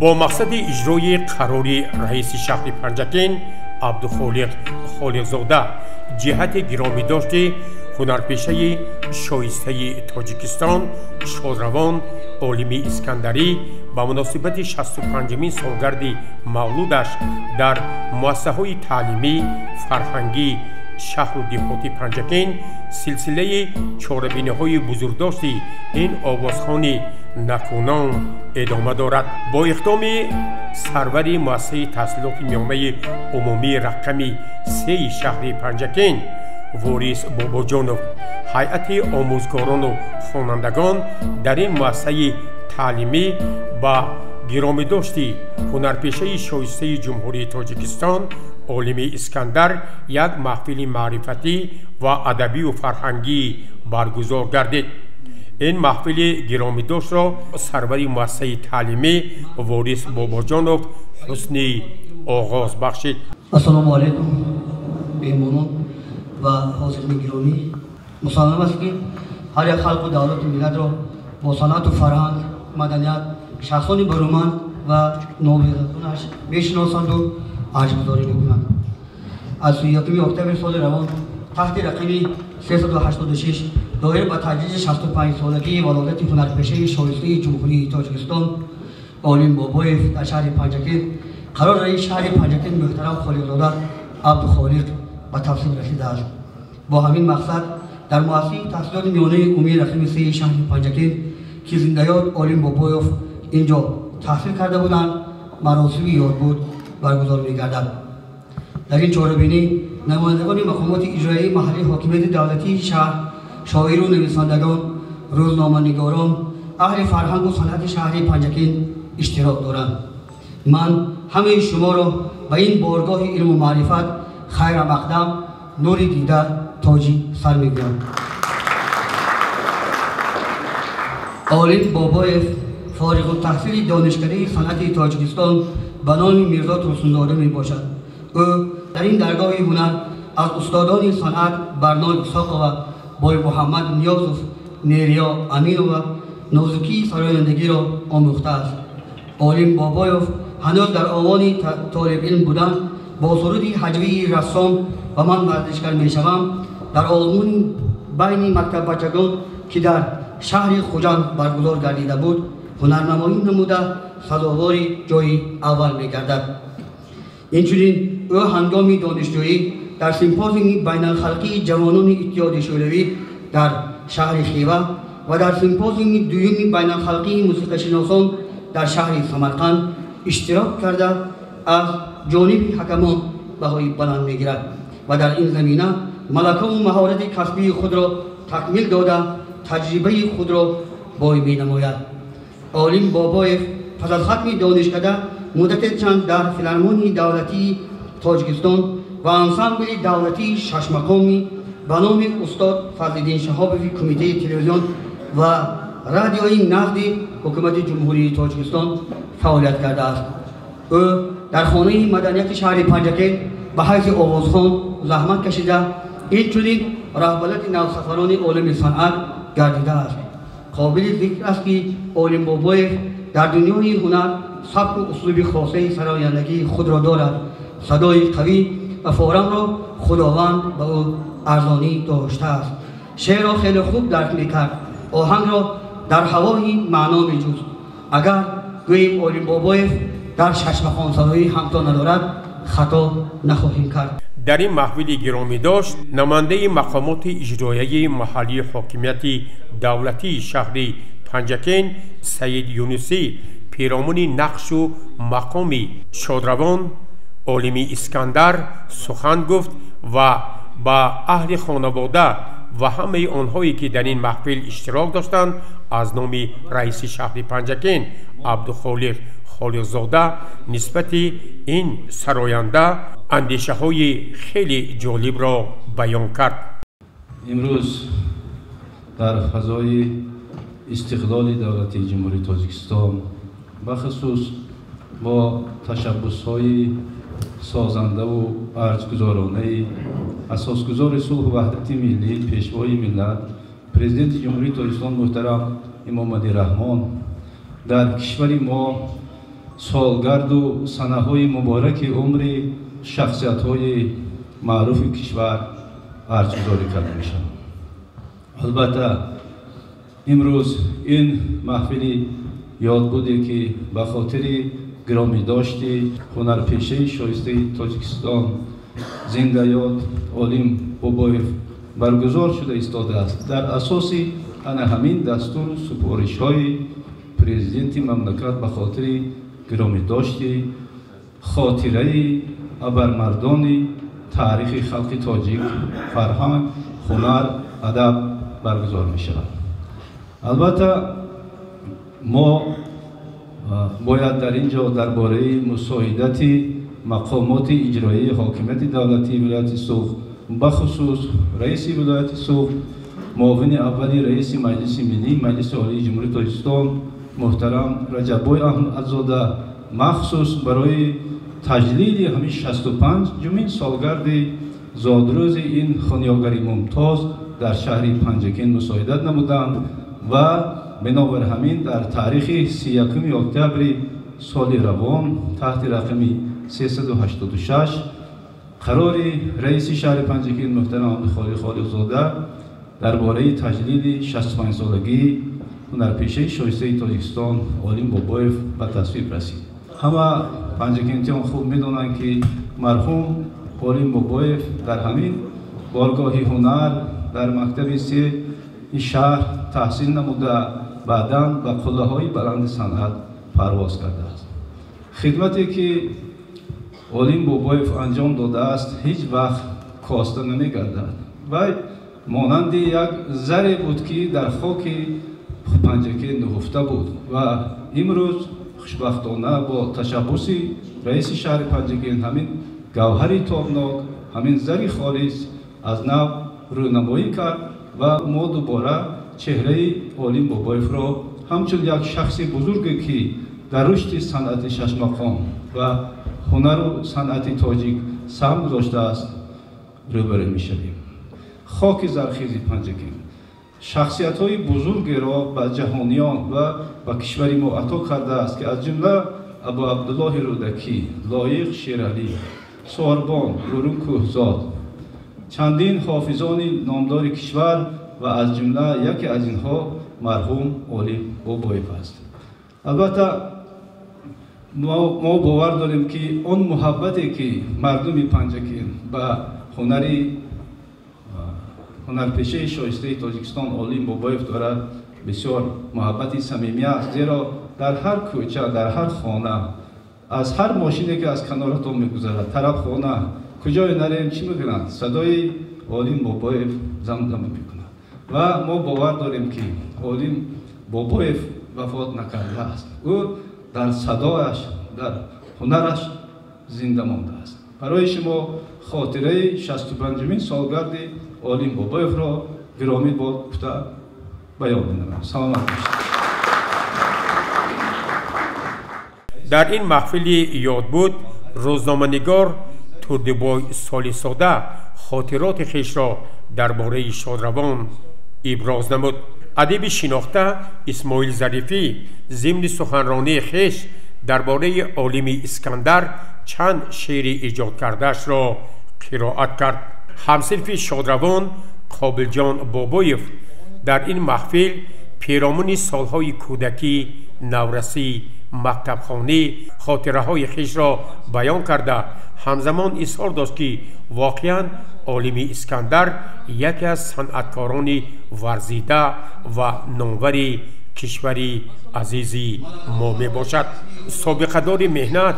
Бо мақсади иҷрои қарори раиси шаҳри Панҷакент Абдухолиқ Холиқзода ҷиҳати гиромидошти ҳунарпешаи шоистаи Тоҷикистон шодравон Олими Искандарӣ ба муносибати 65-мин солгарди мавлудаш дар муассисаҳои таълимӣ, фарҳангӣ шаҳру деҳоти Панҷакент силсилаи чорабиниҳои бузургдошти ин овозхони накунон эдома дорад. Бо иқдоми сарвари муассисаи таҳсилоти миёнаи умумии рақами 3 шаҳри Панҷакент Ворис Бобоҷонов, ҳайати омӯзгорону хонандагон дар ин муассисаи таълимӣ ба гиромидошти ҳунарпешаи шоистаи Ҷумҳурии Тоҷикистон Олими Искандар як маҳфили маърифатӣ ва адабию фарҳангӣ баргузор гардид. Ин маҳфили гиромидоштро сарвари муассисаи таълимӣ Ворис Бобоҷонов ҳусни оғоз бахшид. Ассалому алайкум, меҳмонон ва ҳозирини гиромӣ. Мусаллам аст, ки ҳар як халқу давлату миллатро бо санъату фарҳанг, маданият, шахсони баруманд ва нобиғагонаш мешиносанду арҷгузорӣ мекунанд. Аз 1 октябри соли равон таҳти рақами 386 доир ба таҷлили 65-солагии валодати ҳунарпешаи шоистаи Ҷумҳурии Тоҷикистон Олим Бобоев дар шаҳри Панҷакент қарор раиси шаҳри Панҷакент муҳтарам Холиқзода Абдухолиқ ба тасвиб расидааст. Бо ҳамин мақсад дар муассисаи таҳсилоти миёнаи умумии рақами 3 шаҳри Панҷакент, ки зиндаёд Олим Бобоев инҷо таҳсил карда буданд, маросими ёдбуд баргузор мегардад. Дар ин чорабинӣ намояндагони мақомоти иҷроияи маҳаллии ҳокимияти давлатии шаҳр, шоиру нависандагон, рӯзноманигорон, аҳли фарҳангу санъати шаҳри Панҷакент иштирок доранд. Ман ҳамаи шуморо ба ин боргоҳи илму маърифат хайрамақдам, нури дида, тоҷи сар мегӯям. Олим Бобоев фориғултаҳсили донишкадаи санъати Тоҷикистон ба номи Мирзо Турсунзода мебошад. Ӯ дар ин даргоҳи ҳунар аз устодони санъат Барно Исоқова, Боймуҳаммад Ниёзов, Нериё Аминова нозукии сарояндагиро омӯхтааст. Олим Бобоев ҳанӯз дар овони толибилм будан бо суруди ҳаҷвии рассом ва ман варзишгар мешавам дар озмуни байни мактаббачагон, ки дар шаҳри Хуҷанд баргузор гардида буд, ҳунарнамоӣ намуда сазовори ҷои аввал мегардад. Инчунин ӯ ҳангоми донишҷӯӣ дар симпозиуми байналхалқии ҷавонони Иттиҳоди Шӯравӣ дар шаҳри Хива ва дар симпозиуми дуюми байналхалқии мусиқашиносон дар шаҳри Самарқанд иштирок карда аз ҷониби ҳакамон баҳои баланд мегирад ва дар ин замина малакаву маҳорати касбии худро такмил дода таҷрибаи худро бой менамояд. Олим Бобоев пас аз хатми донишкада муддате чанд дар филармонияи давлатии Тоҷикистон ва ансамбли давлатии шашмақомӣ ба номи устод Фазлиддин Шаҳобови Кумитаи телевизион ва радиои назди ҳукумати Ҷумҳурии Тоҷикистон фаъолият кардааст. Ӯ дар хонаи маданияти шаҳри Панҷакент ба ҳайси овозхон заҳмат кашида, инчунин раҳбалати навсафарони олами санъат гардидааст. Қобили зикр аст, ки Олим Бобоев дар дунёи ҳунар сабку услуби хосаи сарояндагии худро дорад. Садои қавӣ ва форамро Худованд ба ӯ арзонӣ доштааст. Шеърро хеле хуб дарк мекард, оҳангро дар ҳавои маъно меҷуст. Агар гӯем Олим Бобоев дар шашмақомсароӣ ҳамто надорад, хато нахоҳем кард. Дар ин маҳфили гиромидошт намояндаи мақомоти иҷроияи маҳаллии ҳокимияти давлатии шаҳри Панҷакент Саид Юнусӣ пиромуни нақшу мақоми шодравон Олими Искандар сухан гуфт ва ба аҳли хонавода ва ҳамаи онҳое, ки дар ин маҳфил иштирок доштанд, аз номи раиси шаҳри Панҷакент Абдухолиқ Холиқзода нисбати ин сароянда андешаҳои хеле ҷолибро баён кард. Имрӯз дар фазои истиқлоли давлатии Ҷумҳурии Тоҷикистон, бахусус бо ташаббусҳои созандаву арҷгузоронаи асосгузори сулҳу ваҳдати миллӣ, пешвои миллат, Президенти Ҷумҳурии Тоҷикистон муҳтарам Эмомалӣ Раҳмон, дар кишвари мо солгарду санаҳои мубораки умри шахсиятҳои маъруфи кишвар арҷгузорӣ карда мешавад. Албатта, имрӯз ин маҳфили ёдбуде, ки ба хотири гиромидошти ҳунарпешаи шоистаи Тоҷикистон зиндаёд Олим Бобоев баргузор шуда истодааст, дар асоси ана ҳамин дастуру супоришҳои президенти мамлакат ба хотири гиромидошти хотираи абармардони таърихи халқи тоҷик, фарҳанг, ҳунар, адаб баргузор мешавад. Албатта, мо бояд дар ин ҷо дар бораи мусоидати мақомоти иҷроияи ҳокимияти давлатии вилояти Суғд, бахусус раиси вилояти Суғд, муовини аввали раиси Маҷлиси Миллӣ Маҷлиси Олии Ҷумҳурии Тоҷикистон муҳтарам Раҷаббой Аҳмадзода махсус барои таҷлили ҳамин 65-юмин солгарди зодрӯзи ин хунёгари мумтоз дар шаҳри Панҷакент мусоидат намуданд ва бинобар ҳамин дар таърихи 31 октябри соли равон таҳти рақами 386 қарори раиси шаҳри Панҷакент муҳтарам Абдухолиқ Холиқзода дар бораи таҷлили 65-солагии ҳунарпешаи шоистаи Тоҷикистон Олим Бобоев ба тасвиб расид. Ҳама панҷакентиён хуб медонанд, ки марҳум Олим Бобоев дар ҳамин боргоҳи ҳунар дар мактаби се шаҳр таҳсил намуда, баъдан ба қуллаҳои баланди санъат парвоз кардааст. Хидмате, ки Олим Бобоев анҷом додааст, ҳеҷ вақт коста намегардад. Вай монанди як заре буд, ки дар хоки Панҷакент нуҳуфта буд ва имрӯз хушбахтона бо ташаббуси раиси шаҳри Панҷакент ҳамин гавҳари тобнок, ҳамин зари холис аз нав рӯнамоӣ кард ва мо дубора чеҳраи Олим Бобоевро ҳамчун як шахси бузурге, ки дар рушди санъати шашмақом ва ҳунару санъати тоҷик саҳм гузоштааст, рӯбарӯ мешавем. Хоки зархези Панҷакент шахсиятҳои бузургеро ба ҷаҳониён ва ба кишвари мо ато кардааст, ки аз ҷумла Абу Абдуллоҳи Рӯдакӣ, Лоиқ Шералӣ, Сорбон, Ҳурун Кӯҳзод, чандин ҳофизони номдори кишвар ва аз ҷумла яке аз инҳо марҳум Олим Бобоев аст. Албатта, мо бовар дорем, ки он муҳаббате, ки мардуми Панҷакент ба ҳунари ҳунарпешаи шоистаи Тоҷикистон Олим Бобоев дорад, бисёр муҳаббати самимӣ аст, зеро дар ҳар кӯча, дар ҳар хона, аз ҳар мошине, ки аз каноратон мегузарад, тарафхона, куҷое нарем, чӣ мекунанд? Садои Олим Бобоев замзама мекунад. Ва мо бовар дорем, ки Олим Бобоев вафот накардааст, ӯ дар садояш, дар ҳунараш зинда мондааст. Барои шумо хотираи 65-юмин солгарди Олим Бобоевро гиромӣ бод гуфта баён менамоям. Саломат бошед. Дар ин маҳфили ёдбуд рӯзноманигор Турдибой Солиҳзода хотироти хешро дар бораи шодравон иброз намуд. Адиби шинохта Исмоил Зарифӣ зимни суханронии хеш дар бораи олими Искандар чанд шеъри эҷод кардаашро қироат кард. Ҳамсинфи шодравон Қобилҷон Бобоев дар ин маҳфил пиромуни солҳои кӯдакӣ, наврасӣ, мактабхонӣ хотираҳои хешро баён карда, ҳамзамон изҳор дошт, ки воқеан олими Искандар яке аз санъаткорони варзида ва номвари кишвари азизи мо мебошад. Собиқадори меҳнат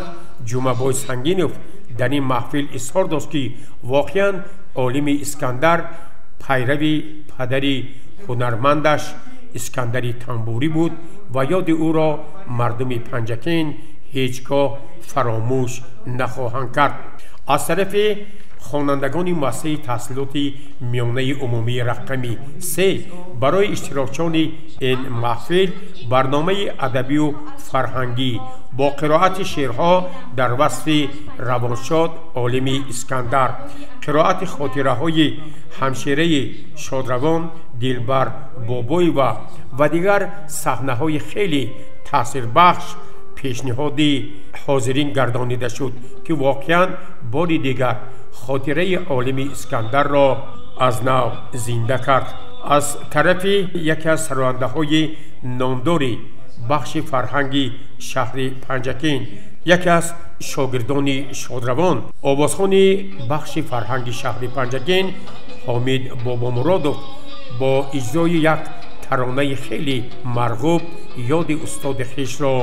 Ҷумъабой Сангинов дар ин маҳфил изҳор дошт, ки воқеан олими Искандар пайрави падари ҳунармандаш Искандари Тамбурӣ буд ва ёди ӯро мардуми Панҷакент ҳеҷ гоҳ фаромӯш нахоҳанд кард. Аз тарафи хонандагони муассисаи таҳсилоти миёнаи умумии рақами 3 барои иштирокчиёни ин маҳфил барномаи адабию фарҳангӣ бо қироати шеърҳо дар васфи равоншод олими Искандар, қироати хотираҳои ҳамшираи шодравон Дилбар Бобоева ва дигар саҳнаҳои хеле таъсирбахш Пешниҳоди ҳозирин гардонида шуд, ки воқеан бори дигар хотираи олими Искандарро аз нав зинда кард. Аз тарафи яке аз сарояндаҳои номдори бахши фарҳанги шаҳри Панҷакент, яке аз шогирдони шодравон, овозхони бахши фарҳанги шаҳри Панҷакент Ҳомид Бобомуродов бо иҷрои як таронаи хеле марғуб ёди устоди хешро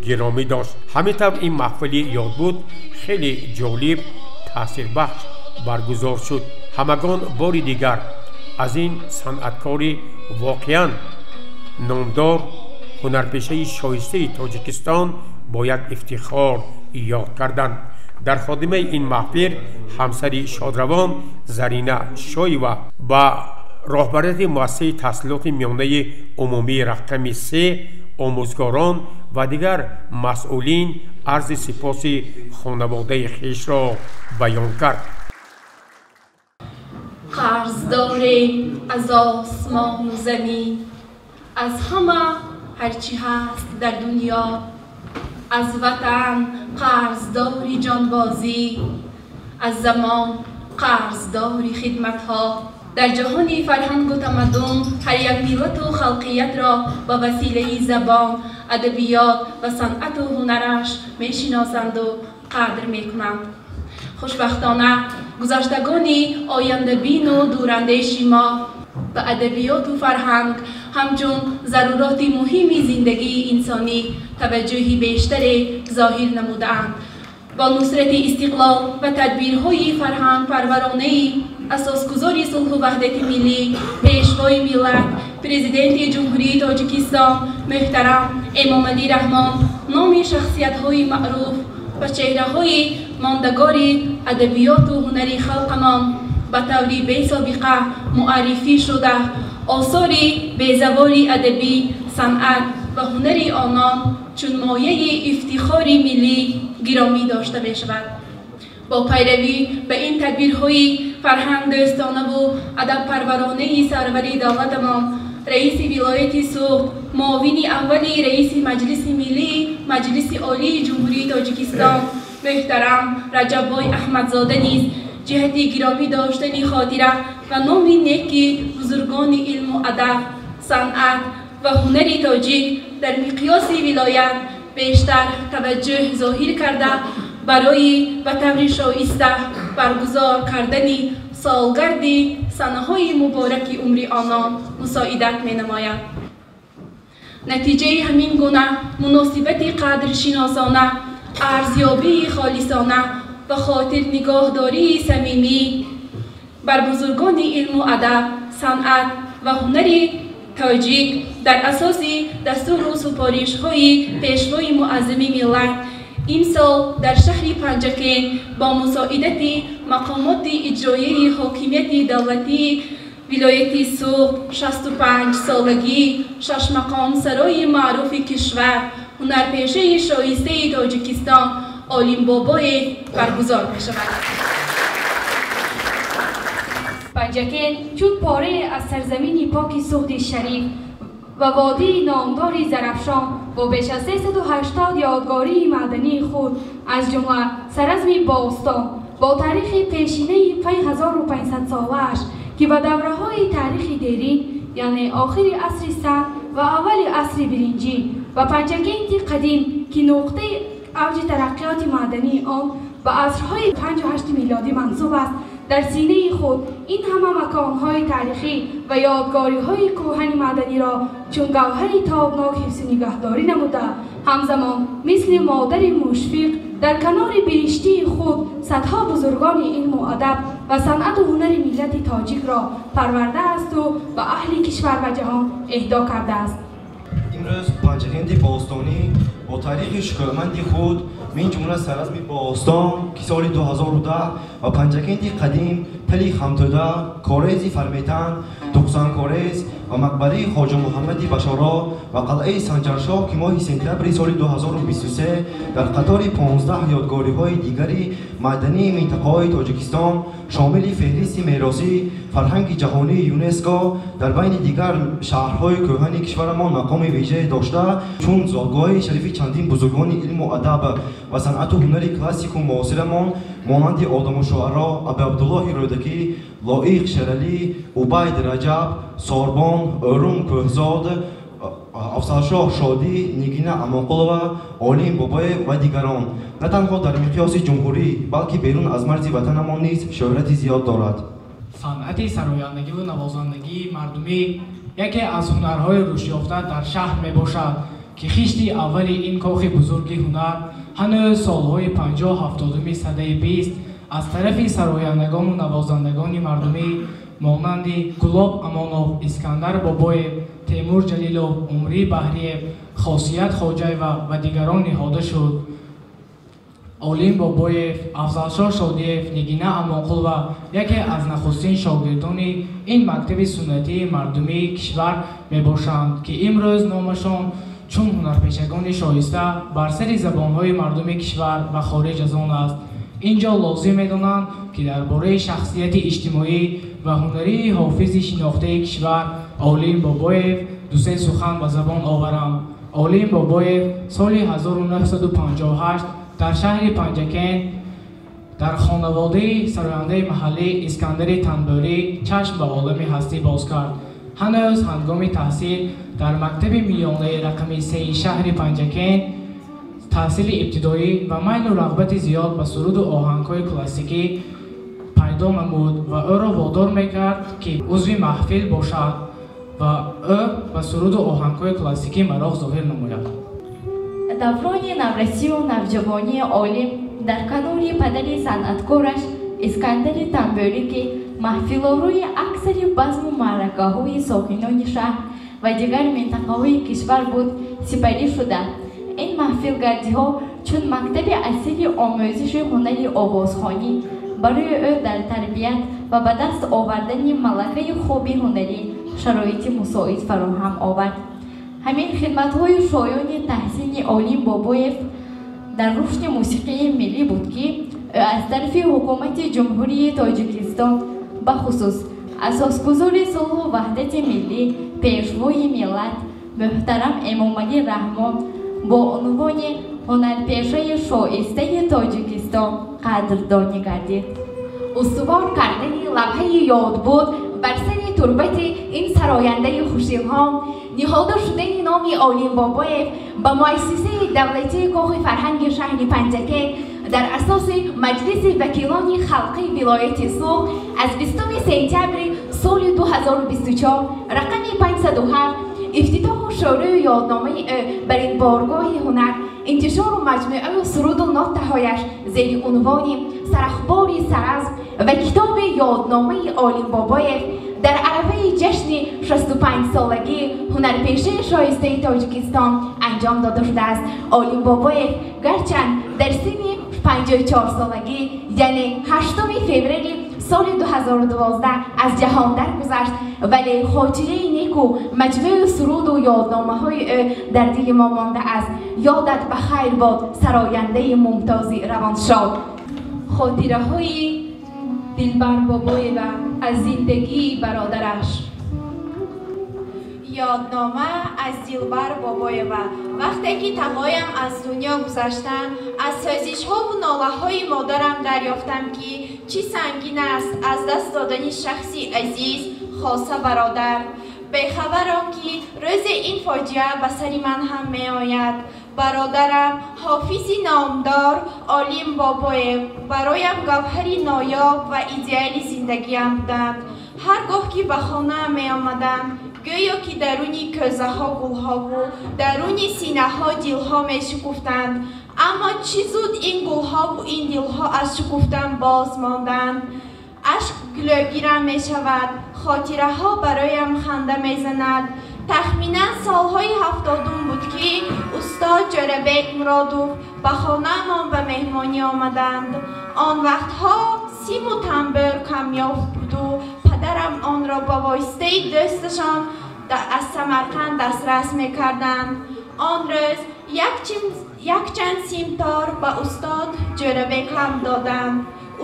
гиромӣ дошт. Ҳамин тавр ин маҳфили ёдбуд хеле ҷолиб, таъсирбахш баргузор шуд. Ҳамагон бори дигар аз ин санъаткори воқеан номдор, ҳунарпешаи шоистаи Тоҷикистон бо як ифтихор ёд карданд. Дар ходимаи ин маҳфил ҳамсари шодравон Зарина Шоева ба роҳбарияти муассисаи таҳсилоти миёнаи умумии рақами 3, омӯзгорон ва дигар масъулин арзи сипоси хонаводаи хешро баён кард. Қарз дорем аз осмону замин, аз ҳама ҳарчи ҳаст дар дунё, аз ватан қарздори ҷонбозӣ, аз замон қарздори хидматҳо. Дар ҷаҳони фарҳангу тамаддун ҳар як миллату халқиятро ба василаи забон, адабиёт ва санъату ҳунараш мешиносанду қадр мекунанд. Хушбахтона гузаштагони ояндабину дурандеши мо ба адабиёту фарҳанг ҳамчун заруроти муҳими зиндагии инсонӣ таваҷҷӯҳи бештаре зоҳир намудаанд. Бо нусрати истиқлол ва тадбирҳои фарҳангпарваронаи асосгузори сулҳу ваҳдати миллӣ, пешвои миллат, президенти Ҷумҳурии Тоҷикистон муҳтарам Эмомалӣ Раҳмон номи шахсиятҳои маъруф ва чеҳраҳои мондагори адабиёту ҳунари халқамон ба таври бесобиқа муаррифӣ шуда, осори безаволи адабӣ, санъат ва ҳунари онон чун мояи ифтихори миллӣ гиромӣ дошта мешавад. Бо пайравӣ ба ин тадбирҳои фарҳангдӯстонаву адабпарваронаи сарвари давлатамон, раиси вилояти Суғд, муовини аввали раиси Маҷлиси миллии Маҷлиси Олии Ҷумҳурии Тоҷикистон муҳтарам Раҷаббой Аҳмадзода низ ҷиҳати гиромӣ доштани хотира ва номи неки бузургони илму адаб, санъат ва ҳунари тоҷик дар миқёси вилоят бештар таваҷҷӯҳ зоҳир карда, барои ба таври шоиста баргузор кардани солгарди санаҳои мубораки умри онон мусоидат менамояд. Натиҷаи ҳамин гуна муносибати қадршиносона, арзёбии холисона ва хотирнигоҳдории самимӣ бар бузургони илму адаб, санъат ва ҳунари тоҷик дар асоси дастуру супоришҳои пешвои муаззами миллат имсол дар шаҳри Панҷакент бо мусоидати мақомоти иҷроияи ҳокимияти давлатии вилояти Суғд 65-солагии шашмақомсарои маъруфи кишвар, ҳунарпешаи шоистаи Тоҷикистон Олим Бобоев баргузор мешавад. Панҷакент чун порае аз сарзамини поки Суғди шариф ва водии номдори Зарафшон бо беш аз 380 ёдгории маъдании худ, аз ҷумла саразми бостон бо таърихи пешинаи 5500 солааш, ки ба давраҳои таърихи дерин, яъне охири асри санг ва аввали асри биринҷӣ, ва Панҷакенти қадим, ки нуқтаи авҷи тараққиёти маъдании он ба асрҳои 5-8 милодӣ мансуб аст, дар синаи худ ин ҳама маконҳои таърихӣ ва ёдгориҳои кӯҳани маъданиро чун гавҳари тобнок ҳифзу нигаҳдорӣ намуда, ҳамзамон мисли модари мушфиқ дар канори биҳиштии худ садҳо бузургони илму адаб ва санъату ҳунари миллати тоҷикро парвардаасту ба аҳли кишвар ва ҷаҳон эҳдо кардааст. Имрӯз Панҷакенти бостонӣ бо таърихи шукӯҳманди худ, мин ҷумла саразми бостон, ки соли 2010 ва Панҷакенти қадим, тали Хамтӯда, корези Фарметан, Ҳусанкорез ва мақбараи Хоҷа Муҳаммади Башоро ва қалъаи Санҷаршоҳ, ки моҳи сентябри соли 2023 дар қатори 15 ёдгориҳои дигари маъдании минтақаҳои Тоҷикистон шомили феҳристи меросии фарҳанги ҷаҳонии ЮНЕСКО дар байни дигар шаҳрҳои кӯҳани кишварамон мақоми вижае дошта, чун зодгоҳи шарифи чандин бузургони илму адаб ва санъату ҳунари классику муосирамон монанди Одаму Шуаро, Абуабдуллоҳи Рӯдакӣ, Лоиқ Шералӣ, Убайд Раҷаб, Сорбон, Ӯрум Кӯҳзод, Афзалшоҳ Шодӣ, Нигина Амонқулова, Олим Бобоев ва дигарон на танҳо дар миқёси ҷумҳурӣ, балки берун аз марзи ватанамон низ шӯҳрати зиёд дорад. Санъати сарояндагиву навозандагии мардумӣ яке аз ҳунарҳои рушдёфта дар шаҳр мебошад, ки хишти аввали ин кохи бузурги ҳунар ҳанӯз солҳои 50-70-уми садаи 20 аз тарафи сарояндагону навозандагони мардумӣ монанди Гулоб Амонов, Искандар Бобоев, Темур Ҷалилов, Умрӣ Баҳриев, Хосият Хоҷаева ва дигарон ниҳода шуд. Олим Бобоев, Афзалшоҳ Шодиев, Нигина Амонқулова яке аз нахустин шогирдони ин мактаби суннатии мардумии кишвар мебошанд, ки имрӯз номашон чун ҳунарпешагони шоиста бар сари забонҳои мардуми кишвар ва хориҷ аз он аст. Инҷо лозим медонанд, ки дар бораи шахсияти иҷтимоӣ ва ҳунарии ҳофизи шинохтаи кишвар Олим Бобоев дусе сухан ба забон оварам. Олим Бобоев соли 1958 дар шаҳри Панҷакент дар хонаводаи сарояндаи маҳаллӣ Искандари Танбӯрӣ чашм ба олами ҳастӣ боз кард. Ҳанӯз ҳангоми таҳсил дар мактаби миёнаи рақами 3 шаҳри Панҷакент таҳсили ибтидоӣ ва майлу рағбати зиёд ба суруду оҳангҳои классикӣ пайдо намуд ва ӯро водор мекард, ки узви маҳфил бошад ва ӯ ба суруду оҳангҳои классикӣ мароқ зоҳир намояд. Даврони наврасию навҷавонии Олим дар канори падари санъаткораш Искандари Танбӯрӣ, ки маҳфилорои аксари базму маъракаҳои сокинони шаҳр ва дигар минтақаҳои кишвар буд, сипарӣ шуда. Ин маҳфилгардиҳо чун мактаби асили омӯзиши ҳунари овозхонӣ барои ӯ дар тарбият ва ба даст овардани малакаи хуби ҳунарӣ шароити мусоид фароҳам овард. Ҳамин хидматҳои шоёни таҳсини Олим Бобоев дар рушди мусиқии миллӣ буд, ки ӯ аз тарафи ҳукумати Ҷумҳурии Тоҷикистон, бахусус асосгузори сулҳу ваҳдати миллӣ, пешвои миллат муҳтарам Эмомалӣ Раҳмон бо унвони ҳунарпешаи шоистаи Тоҷикистон қадрдонӣ гардид. Устувор кардани лавҳаи ёдбуд бар сари турбати ин сарояндаи хушилҳом, ниҳода шудани номи Олим Бобоев ба муассисаи давлатии Кохи фарҳанги шаҳри Панҷакент дар асоси Маҷлиси вакилони халқии вилояти Суғд аз 20 сентябри соли 2024 рақами 507, ифтитоҳу шӯрои ёдномаи ӯ бар ин боргоҳи ҳунар, интишору маҷмӯаю суруду нотаҳояш зери унвони Сарахбори Саразм ва китоби ёдномаи Олим Бобоев дар арафаи ҷашни 65-солагии ҳунарпешаи шоистаи Тоҷикистон анҷом дода шудааст. Олим Бобоев гарчанд дар синни 54-солагӣ, яъне 8 феврали соли 2012 аз ҷаҳон даргузашт, вале хотираи неку маҷмӯи суруду ёдномаҳои ӯ дар дили мо мондааст. Ёдат ба хайр бод, сарояндаи мумтози равоншод. Хотираҳои Дилбар Бобоева аз зиндагии бародараш. Ёднома аз Дилбар Бобоева. Вақте ки тағоям аз дунё гузаштанд, аз сӯзишҳову нолаҳои модарам дарёфтам, ки чӣ сангин аст аз даст додани шахси азиз, хоса бародар. Бехабаром, ки рӯзе ин фоҷиа ба сари ман ҳам меояд. Бародарам ҳофизи номдор Олим Бобоев бароям гавҳари ноёб ва идеали зиндагиам буданд. Ҳар гоҳ ки ба хонаам меомадам, гӯё ки даруни кӯзаҳо гулҳову даруни синаҳо дилҳо мешукуфтанд. Аммо чӣ зуд ин гулҳову ин дилҳо аз шукуфтан боз монданд. Ашк гулӯгирам мешавад, хотираҳо бароям ханда мезанад. Тахминан солҳои 70 буд, ки устод Ҷӯрабек Муродов ба хонаамон ба меҳмонӣ омаданд. Он вақтҳо симу тамбур камёфт буду падарам Модарам онро ба воситаи дӯсташон аз Самарқанд дастрас мекарданд. Он рӯз якчанд симтор ба устод Ҷӯрабек ҳам додам.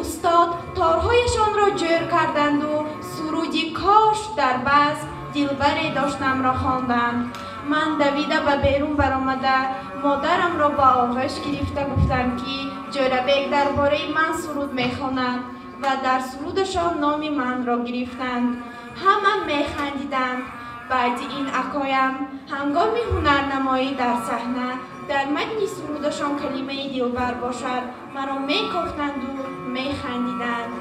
Устод торҳояшонро ҷӯр карданду суруди «Кош дар базм дилбаре доштамро» хонданд. Ман давида ба берун баромада, модарамро ба оғӯш гирифта гуфтам, ки Ҷӯрабек дар бораи ман суруд мехонад ва дар сурудашон номи манро гирифтанд. Ҳама механдиданд. Баъди ин акоям ҳангоми ҳунарнамоӣ дар саҳна дар матни сурудашон калимаи дилбар бошад, маро мекофтанду механдиданд.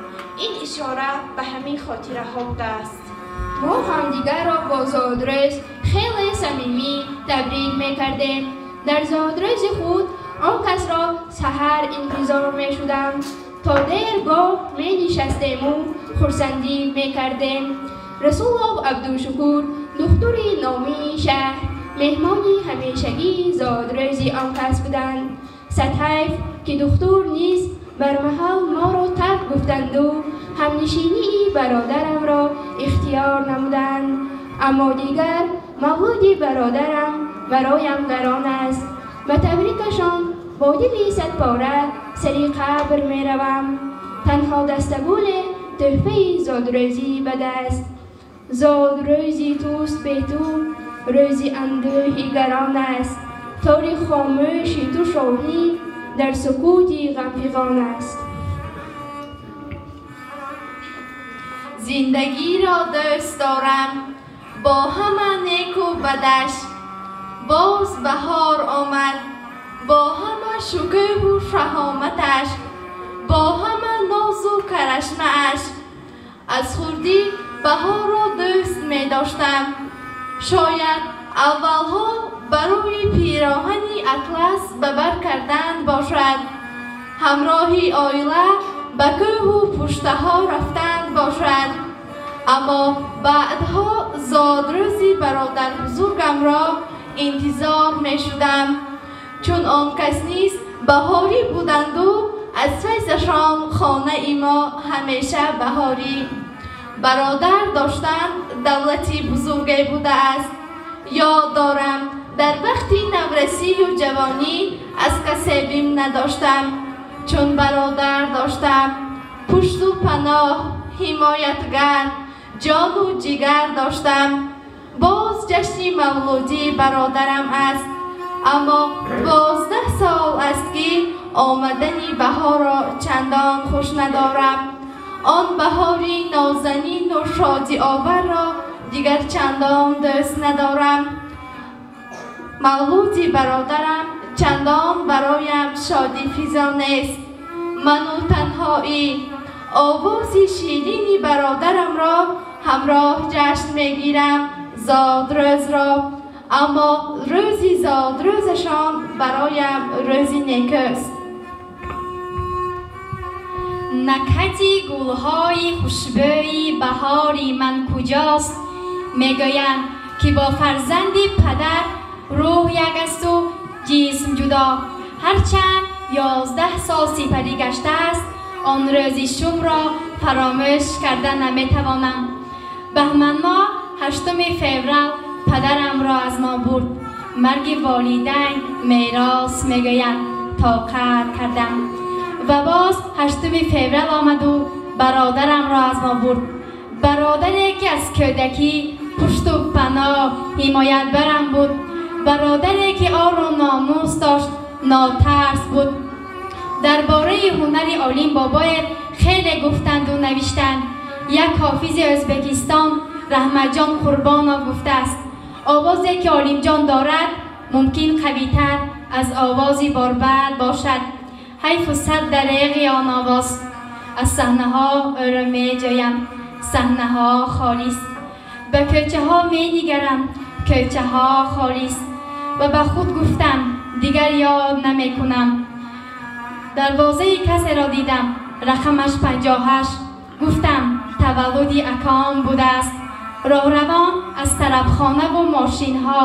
Ин ишора ба ҳамин хотираҳо будааст. Мо ҳамдигарро бо зодрӯз хеле самимӣ табрик мекардем. Дар зодрӯзи худ он касро саҳар интизор мешудам. То дергоҳ менишастему хурсандӣ мекардем. Расулов Абдушукур, духтури номии шаҳр, меҳмони ҳамешагии зодрӯзи он кас буданд. Садҳайф, ки духтур низ бар маҳал моро тарк гуфтанду ҳамнишинии бародарамро ихтиёр намуданд. Аммо дигар мавлуди бародарам бароям гарон аст. Ба табрикашон бо дили садпора сари қабр меравам. Танҳо дастагуле тӯҳфаи зодрӯзӣ ба даст. Зодрӯзи туст бе ту рӯзи андӯҳи гарон аст. Тори хомӯши ту шоҳӣ дар сукути ғамфиғон аст. Зиндагиро дӯст дорам бо ҳама неку бадаш. Боз баҳор омад бо ҳама шукӯҳу шаҳоматаш, бо ҳама нозу карашмааш. Аз хурдӣ баҳорро дӯст медоштам. Шояд аввалҳо барои пироҳани атлас ба бар карданд бошад, ҳамроҳи оила ба кӯҳу пуштаҳо рафтанд бошад. Аммо баъдҳо зодрӯзи бародарбузургамро интизор мешудам, чун он кас низ баҳорӣ буданду аз файзашон хонаи мо ҳамеша баҳорӣ. Бародар доштан давлати бузурге будааст. Ёд дорам, дар вақти наврасию ҷавонӣ аз касе бим надоштам, чун бародар доштам. Пушту паноҳ, ҳимоятгар, ҷону ҷигар доштам. Боз ҷашни мавлудии бародарам аст, аммо 12 сол аст, ки омадани баҳорро чандон хуш надорам. Он баҳори нозанину шодиоварро дигар чандон дӯст надорам. Мавлуди бародарам чандон бароям шодифизо нест. Ману танҳоӣ овози ширини бародарамро ҳамроҳ ҷашн мегирам зодрӯзро, аммо рӯзи зодрӯзашон бароям рӯзи некӯст. Накҳати гулҳои хушбӯи баҳори ман куҷост? Мегӯянд, ки бо фарзанди падар рӯҳ як асту ҷисм ҷудо. Ҳарчанд 11 сол сипарӣ гаштааст, он рӯзи шумро фаромӯш карда наметавонам. Баҳманмоҳ 8 феврал падарамро аз мо бурд. Марги волидайн мерос мегӯянд, тоқат кардам. Ва боз 8 феврал омаду бародарамро аз мо бурд. Бародаре, ки аз кӯдакӣ пушту паноҳ ҳимоятбарам буд. Бародаре, ки ору номус дошт, нотарс буд. Дар бораи ҳунари Олим Бобоев хеле гуфтанду навиштанд. Як ҳофизи Ӯзбекистон Раҳматҷон Қурбонов гуфтааст: овозе, ки Олимҷон дорад, мумкин қавитар аз овози Борбад бошад. Ҳайфу сад дареғи он овоз. Аз саҳнаҳо ӯро меҷӯям, саҳнаҳо холист. Ба кӯчаҳо менигарам, кӯчаҳо холист. Ва ба худ гуфтам, дигар ёд намекунам. Дарвозаи касеро дидам, рақамаш 58. Гуфтам, таваллуди аком будааст. Роҳравон аз тарабхонаву мошинҳо,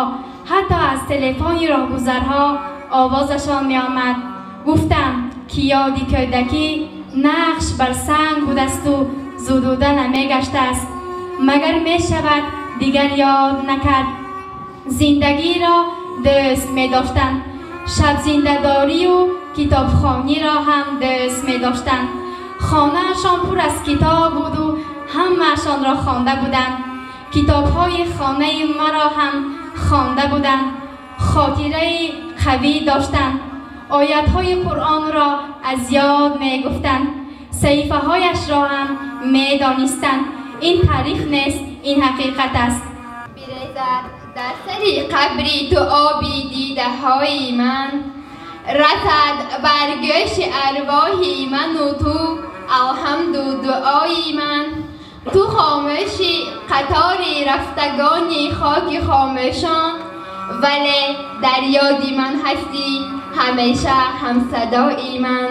ҳатто аз телефони роҳгузарҳо овозашон меомад. Гуфтам, ки ёди кӯдакӣ нақш бар санг будасту зудуда намегаштааст. магар мешавад дигар ёд накард. Зиндагиро дӯст медоштанд, шабзиндадорию китобхониро ҳам дӯст медоштанд. Хонаашон пур аз китоб буду ҳамаашонро хонда буданд. Китобҳои хонаи маро ҳам хонда буданд. Хотираи қавӣ доштанд. Оятҳои Қуръонро аз ёд мегуфтанд. Саҳифаҳояшро ҳам медонистанд. Ин таъриф нест, ин ҳақиқат аст. Бирезад дар сари қабри ту оби дидаҳои ман, расад бар гӯши арвоҳи ману ту алҳамду дуои ман. Ту хомӯши қатори рафтагони хоки хомӯшон, вале дар ёди ман ҳастӣ ҳамеша ҳамсадои ман.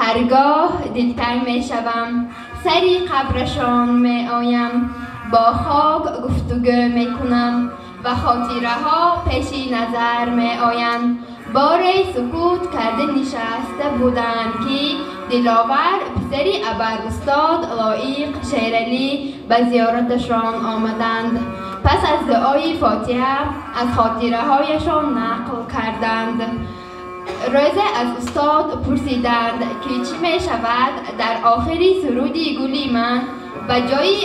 Ҳаргоҳ дилтанг мешавам, сари қабрашон меоям, бо хок гуфтугӯ мекунам ва хотираҳо пеши назар меоянд. Боре сукут карда нишаста будам, ки Диловар писари абарустод Лоиқ Шералӣ ба зиёраташон омаданд. Пас аз дуои фотиҳа аз хотираҳояшон нақл карданд. Рӯзе аз устод пурсиданд, ки чӣ мешавад дар охири суруди гули ман ба ҷои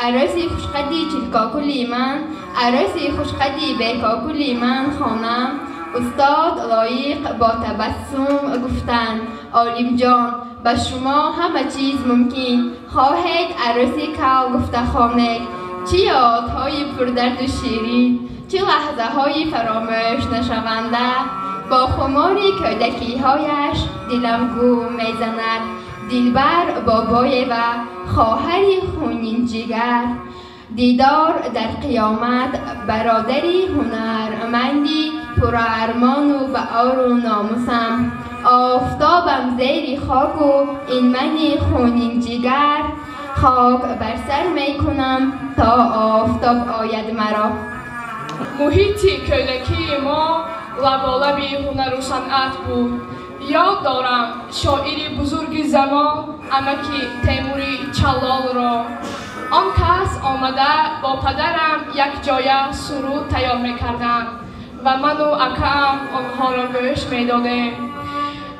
арӯси хушқади чилкокули ман, арӯси хушқади бекокули ман хонам. Устод Лоиқ бо табассум гуфтанд: Олимҷон, ба шумо ҳама чиз мумкин, хоҳед арӯси кал гуфта хонед. Чӣ ёдҳои пурдарду ширин, чӣ лаҳзаҳои фаромӯш нашаванда. Бо хумори кӯдакиҳояш дилам гум мезанад. Дилбар Бобоева, хоҳари хунинҷигар. Дидор дар қиёмат, бародари ҳунарманди пурармону баору номусам. Офтобам зери хоку ин мани хунинҷигар. Хок бар сар мекунам то офтоб ояд маро. Муҳити кӯдакии мо лаболаби ҳунару санъат буд. Ёд дорам шоири бузурги замон амаки Темури Чаллолро. Он кас омада бо падарам якҷоя суруд тайёр мекарданд ва ману акаам онҳоро гӯш медодем.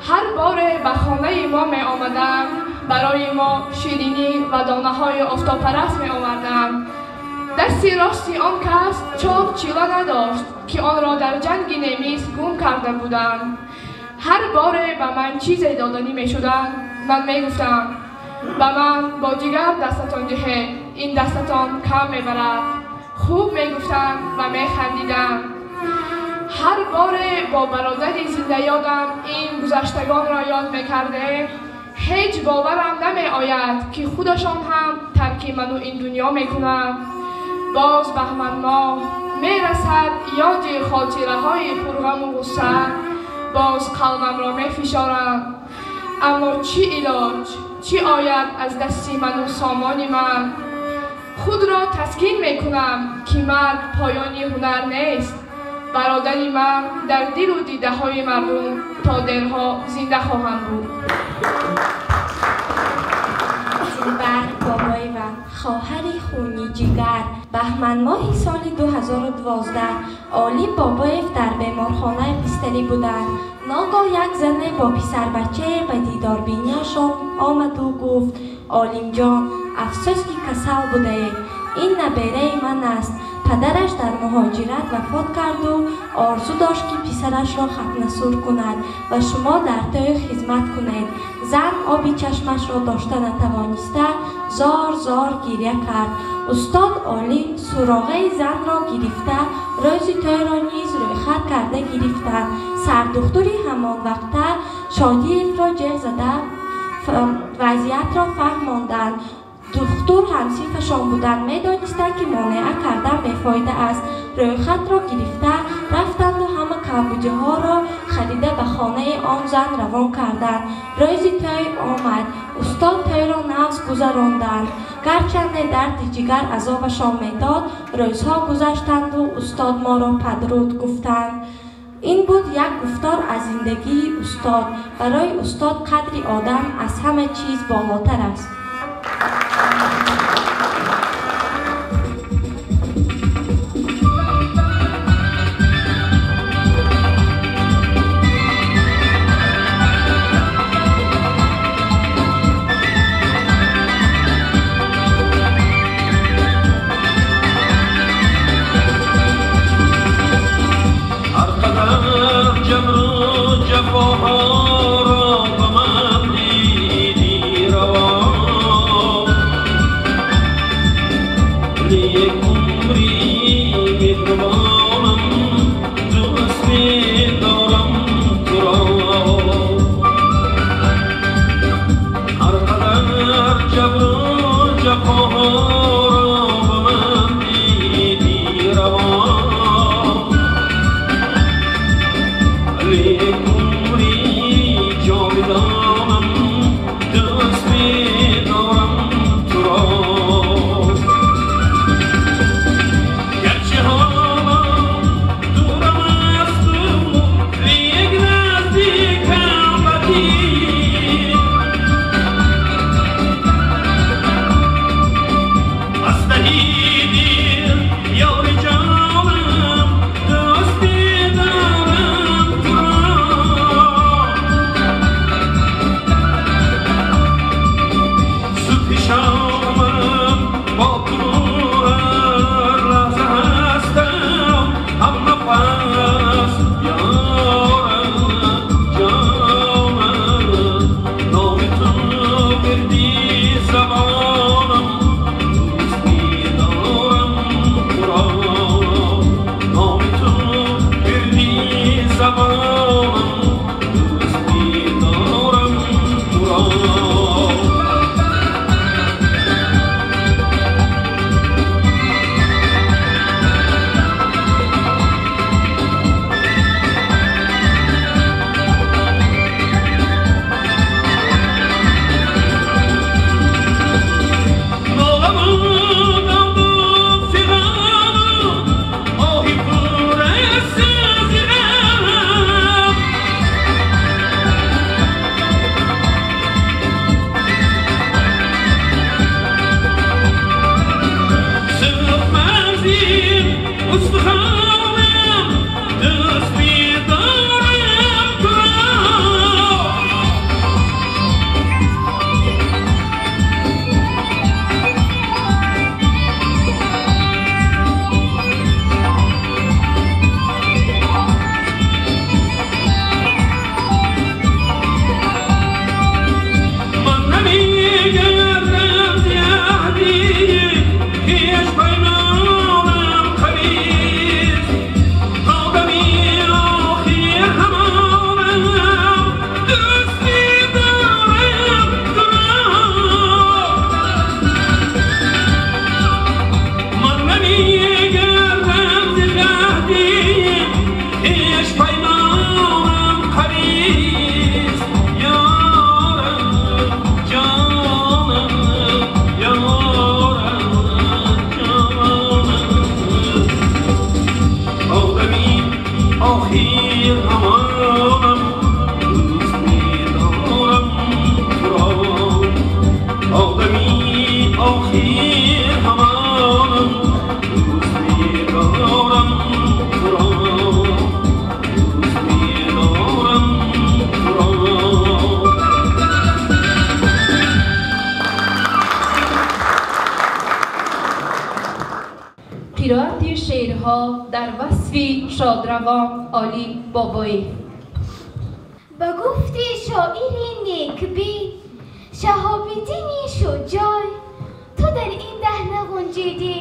Ҳар боре ба хонаи мо меомаданд, барои мо ширинӣ ва донаҳои офтобпараст меоварданд. Дасти рости он кас чор чила надошт, ки онро дар ҷанги немис гум карда буданд. Ҳар боре ба ман чизе доданӣ мешуданд, ман мегуфтам: ба ман бо дигар дастатон диҳед, ин дастатон кам мебарад. Хуб мегуфтанд ва механдиданд. Ҳар боре бо бародари зиндаёдам ин гузаштагонро ёд мекардем, ҳеҷ боварам намеояд, ки худашон ҳам тарки ману ин дунё мекунанд. Боз баҳманмоҳ мерасад ёди хотираҳои пурғаму ғусса, боз қалбамро мефишоранд. Аммо чӣ илоҷ, чӣ ояд аз дасти ману сомони ман? Худро таскин мекунам, ки марг поёни ҳунар нест. Бародари ман дар дилу дидаҳои мардум то дерҳо зинда хоҳанд буд. Дилбар Бобоева, хоҳари хуни ҷигар. Баҳманмоҳи соли 2012 Олим Бобоев дар беморхона бистарӣ буданд. Ногоҳ як зане бо писарбачае ба дидорбиниашон омаду гуфт: Олимҷон, афсӯс ки касал будаед. Ин набераи ман аст. Падараш дар муҳоҷират вафот карду орзу дошт, ки писарашро хатнасур кунад ва шумо дар тӯй хизмат кунед. Зан оби чашмашро дошта натавониста зор зор гиря кард. Устод Олим суроғаи занро гирифта, рӯзи тӯйро низ рӯйхат карда гирифтанд. Сардухтури ҳамон вақта Шодиевро ҷеғ зада вазъиятро фаҳмонданд. Духтур ҳамсинфашон буданд, медонистанд, ки монеа кардан бефоида аст. Рӯйхатро гирифта рафтанду ҳама камбудиҳоро харида ба хонаи он зан равон карданд. Рӯзи тӯй омад. Устод тӯйро нағз гузаронданд. Гарчанде дарди ҷигар азобашон медод, рӯзҳо гузаштанду устод моро падруд гуфтанд. Ин буд як гуфтор аз зиндагии устод. Барои устод қадри одам аз ҳама чиз болотар аст. ҳамонам, дӯст медорам туро, дӯст медорам туро. Қироати шеърҳо дар васфи шодравон Олим Бобоев. Ба гуфти шоири некбин Шаҳобиддини Шуҷой, ту дар ин даҳ нағунҷидӣ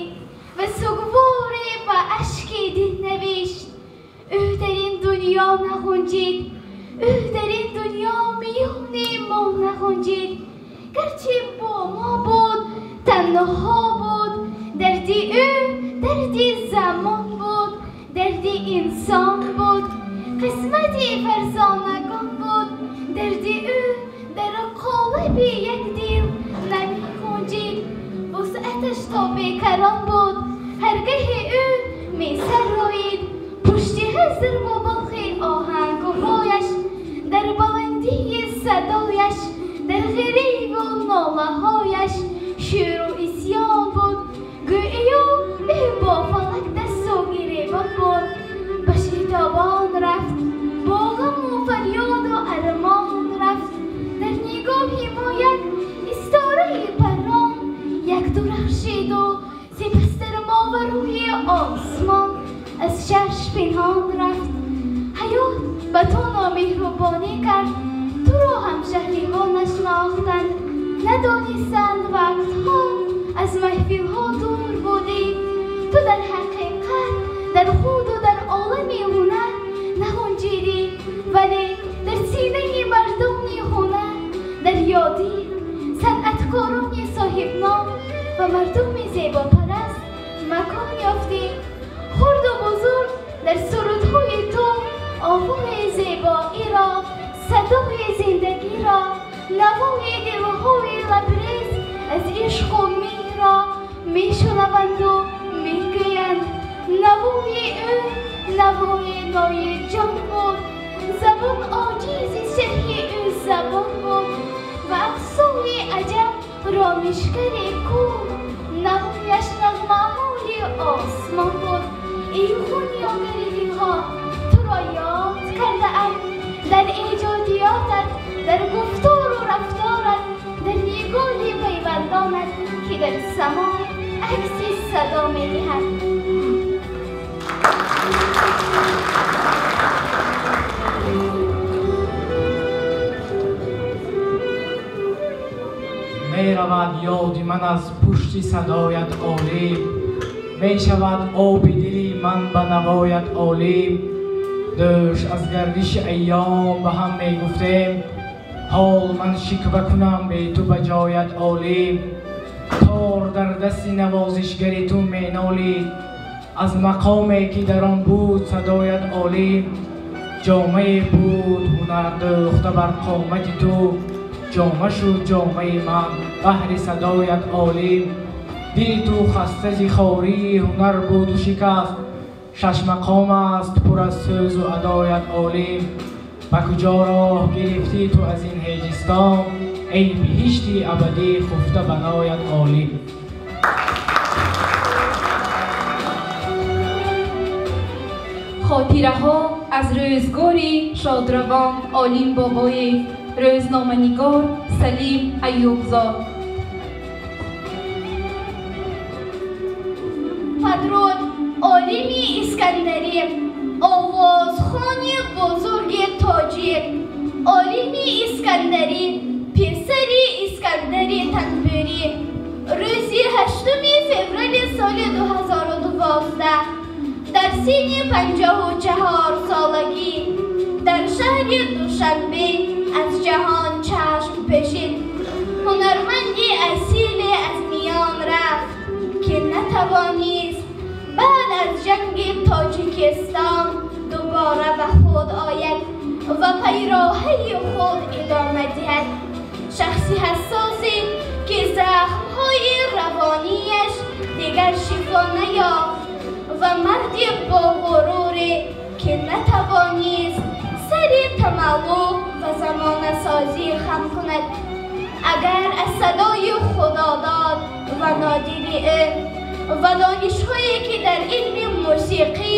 ва сугворе ба ашки дил навишт. Ӯ дар ин дунё нағунҷид, ӯ дар ин дунё миёни мо нағунҷид. Гарчи бо мо буд, танҳо буд, дарди ӯ дарди замон буд, дарди инсон буд, қисмати фарзонагон буд, дарди ӯ дар қолаби як дил намегунҷид. Вусъаташ то бекарон буд, ҳаргаҳи ӯ месароид пушти ҳазр бо балхи оҳангҳояш, дар баландии садояш, дар ғириву нолаҳояш шӯру исён буд. Гӯё ӯ бо фалак дасту гиребон буд, ба шитобон рафт, бо ғаму фарёду армон рафт. Дар нигоҳи мо як истораи паррон як дурахшиду сипас дар моварои осмон аз чашм пинҳон рафт. Ҳаёт ба ту номеҳрубонӣ кард, туро ҳамшаҳриҳо нашинохтанд, надонистанд вақтҳо аз маҳфилҳо дур будӣ. Ту дар ҳақиқат дар худу дар олами ҳунар нағунҷидӣ, вале дар синаи мардони ҳунар, дар ёди санъаткорони соҳибном ва мардуми зебопараст макон ёфтӣ. Хурду бузург дар сурудҳои ту овои зебоиро, садои зиндагиро, навои дилҳои лабрез аз ишқу меҳрро мешунаванду мегӯянд. Навои ӯ навои нои ҷон буд, забон оҷизи шарҳи ӯ забон буд ва ақсои аҷаб ромишгари кӯҳ, навояш нағмаҳои осмон буд. Эй хунёгари дилҳо, туро ёд кардаам, дар эҷодиётат, дар гуфтору рафторат, дар нигоҳи пайвандонат, ки дар само акси садо медиҳад. Меравад ёди ман аз пушти садоят олим, мешавад оби дили ман ба навоят олим. Дӯш аз гардиши айём ба ҳам мегуфтем, ҳол ман шиква кунам бе ту ба ҷоят олим. Тор дар дасти навозишгари ту менолид, аз мақоме ки дар он буд садоят олим. Ҷомае буд ҳунар дӯхта бар қомати ту, ҷома шуд ҷомаи ман баҳри садоят олим. Дили ту хаста зи хории ҳунар буду шикаст, шашмақом аст пур аз сӯзу адоят олим. Ба куҷо роҳ гирифтӣ ту аз ин ҳеҷистон, эй биҳишти абадӣ хуфта баноят олим. Хотираҳо аз рӯзгори шодравон Олим Бобоев. Рӯзноманигор Салим Аюбзод. Падруд Олими Искандарӣ, овозхони бузурги тоҷик. Олими Искандарӣ, писари Искандари Танбурӣ, рӯзи 8 феврали соли 2012 дар синни 54 солагӣ дар шаҳри Душанбе аз ҷаҳон чашм пӯшид. Ҳунарманди асиле аз миён рафт, ки натавонист баъд аз ҷанги Тоҷикистон дубора ба худ ояд ва пайроҳаи худ идома диҳад. Шахси ҳассосе, ки захмҳои равонияш дигар шифо наёфт ва марди боғуруре, ки натавонист сари тамаллуқ ва замонасозӣ хам кунад. Агар аз садои худодод ва нодири ӯ ва донишҳое ки дар илми мусиқӣ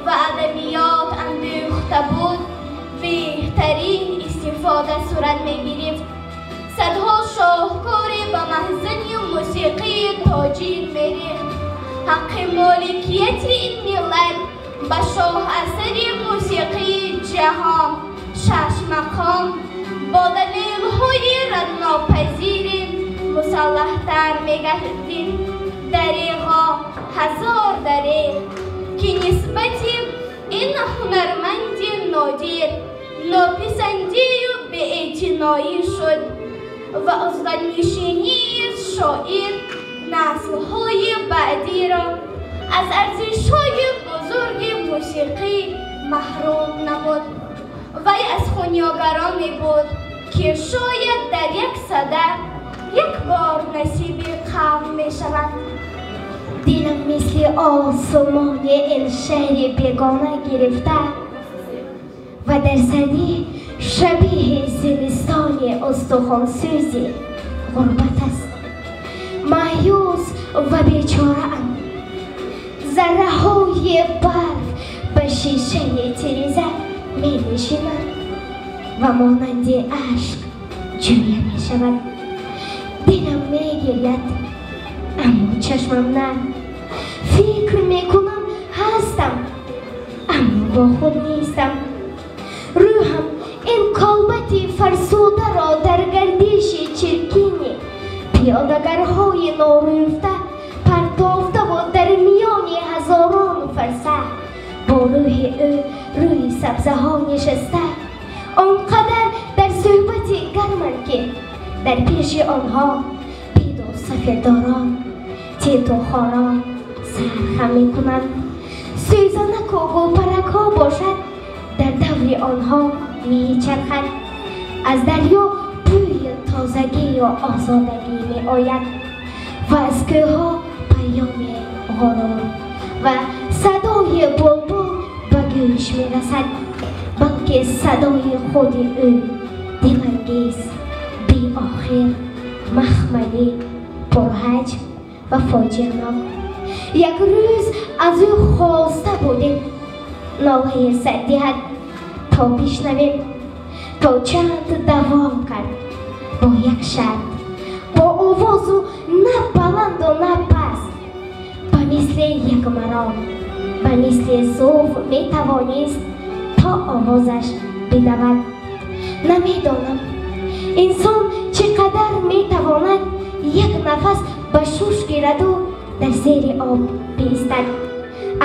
ва адабиёт андӯхта буд, беҳтарин истифода сурат мегирифт. Садҳо шоҳкоре ба маҳзани мусиқии тоҷик мерехт. Ҳаққи моликияти ин миллат ба шоҳасари мусиқии ҷаҳон шашмақом бо далелҳои раднопазири мусаллаҳтар мегардид. Дареғо ҳазор дареғ, ки нисбати ин ҳунарманди нодир нописандию беэътиноӣ шуд ва узлатнишинии шоир наслҳои баъдиро аз арзишҳои бузурги мусиқӣ маҳрум намуд. Вай аз хунёгароне буд, ки шояд дар як сада як бор насиби қавм мешаванд. Дилам мисли осмони ин шаҳри бегона гирифта ва дар сардӣ шабеҳи зимистони устухонсӯзи ғурбат аст. Маъюс ва бечораам. Зарраҳои барф ба шишаи тиреза менишинанд ва монанди ашк ҷӯя мешавад. Дилам мегиряд, аммо чашмам на. Фикр мекунам ҳастам, аммо бо худ нестам. Рӯҳам ин колбати фарсударо дар гардиши чиркини пиёдагарҳои норӯфта партофтаву дар миёни ҳазорон фарса бо рӯҳи ӯ рӯи сабзаҳо нишаста, он қадар дар суҳбати гарманд, ки дар пеши онҳо беду сафеддорон, титухорон сархам мекунанд. Сӯзанаку гулпаракҳо бошад дар даври онҳо мечархад. Аз дарё бӯи тозагию озодагӣ меояд ва аз кӯҳҳо паёми ғурур ва садои булбул ба гӯш мерасад, балки садои худи ӯ дилангез, беохир, махмалӣ, пурҳаҷм ва фоҷианок. Як рӯз аз ӯ хоста будем нолаи сад диҳад, то бишнавем, то чанд давом кард бо як шарт, бо овозу на баланду на паст, ба мисли як маром, ба мисли суф метавонист то овозаш бидавад. Намедонам инсон чӣ қадар метавонад як нафас ба шуш гираду дар зери об биистад.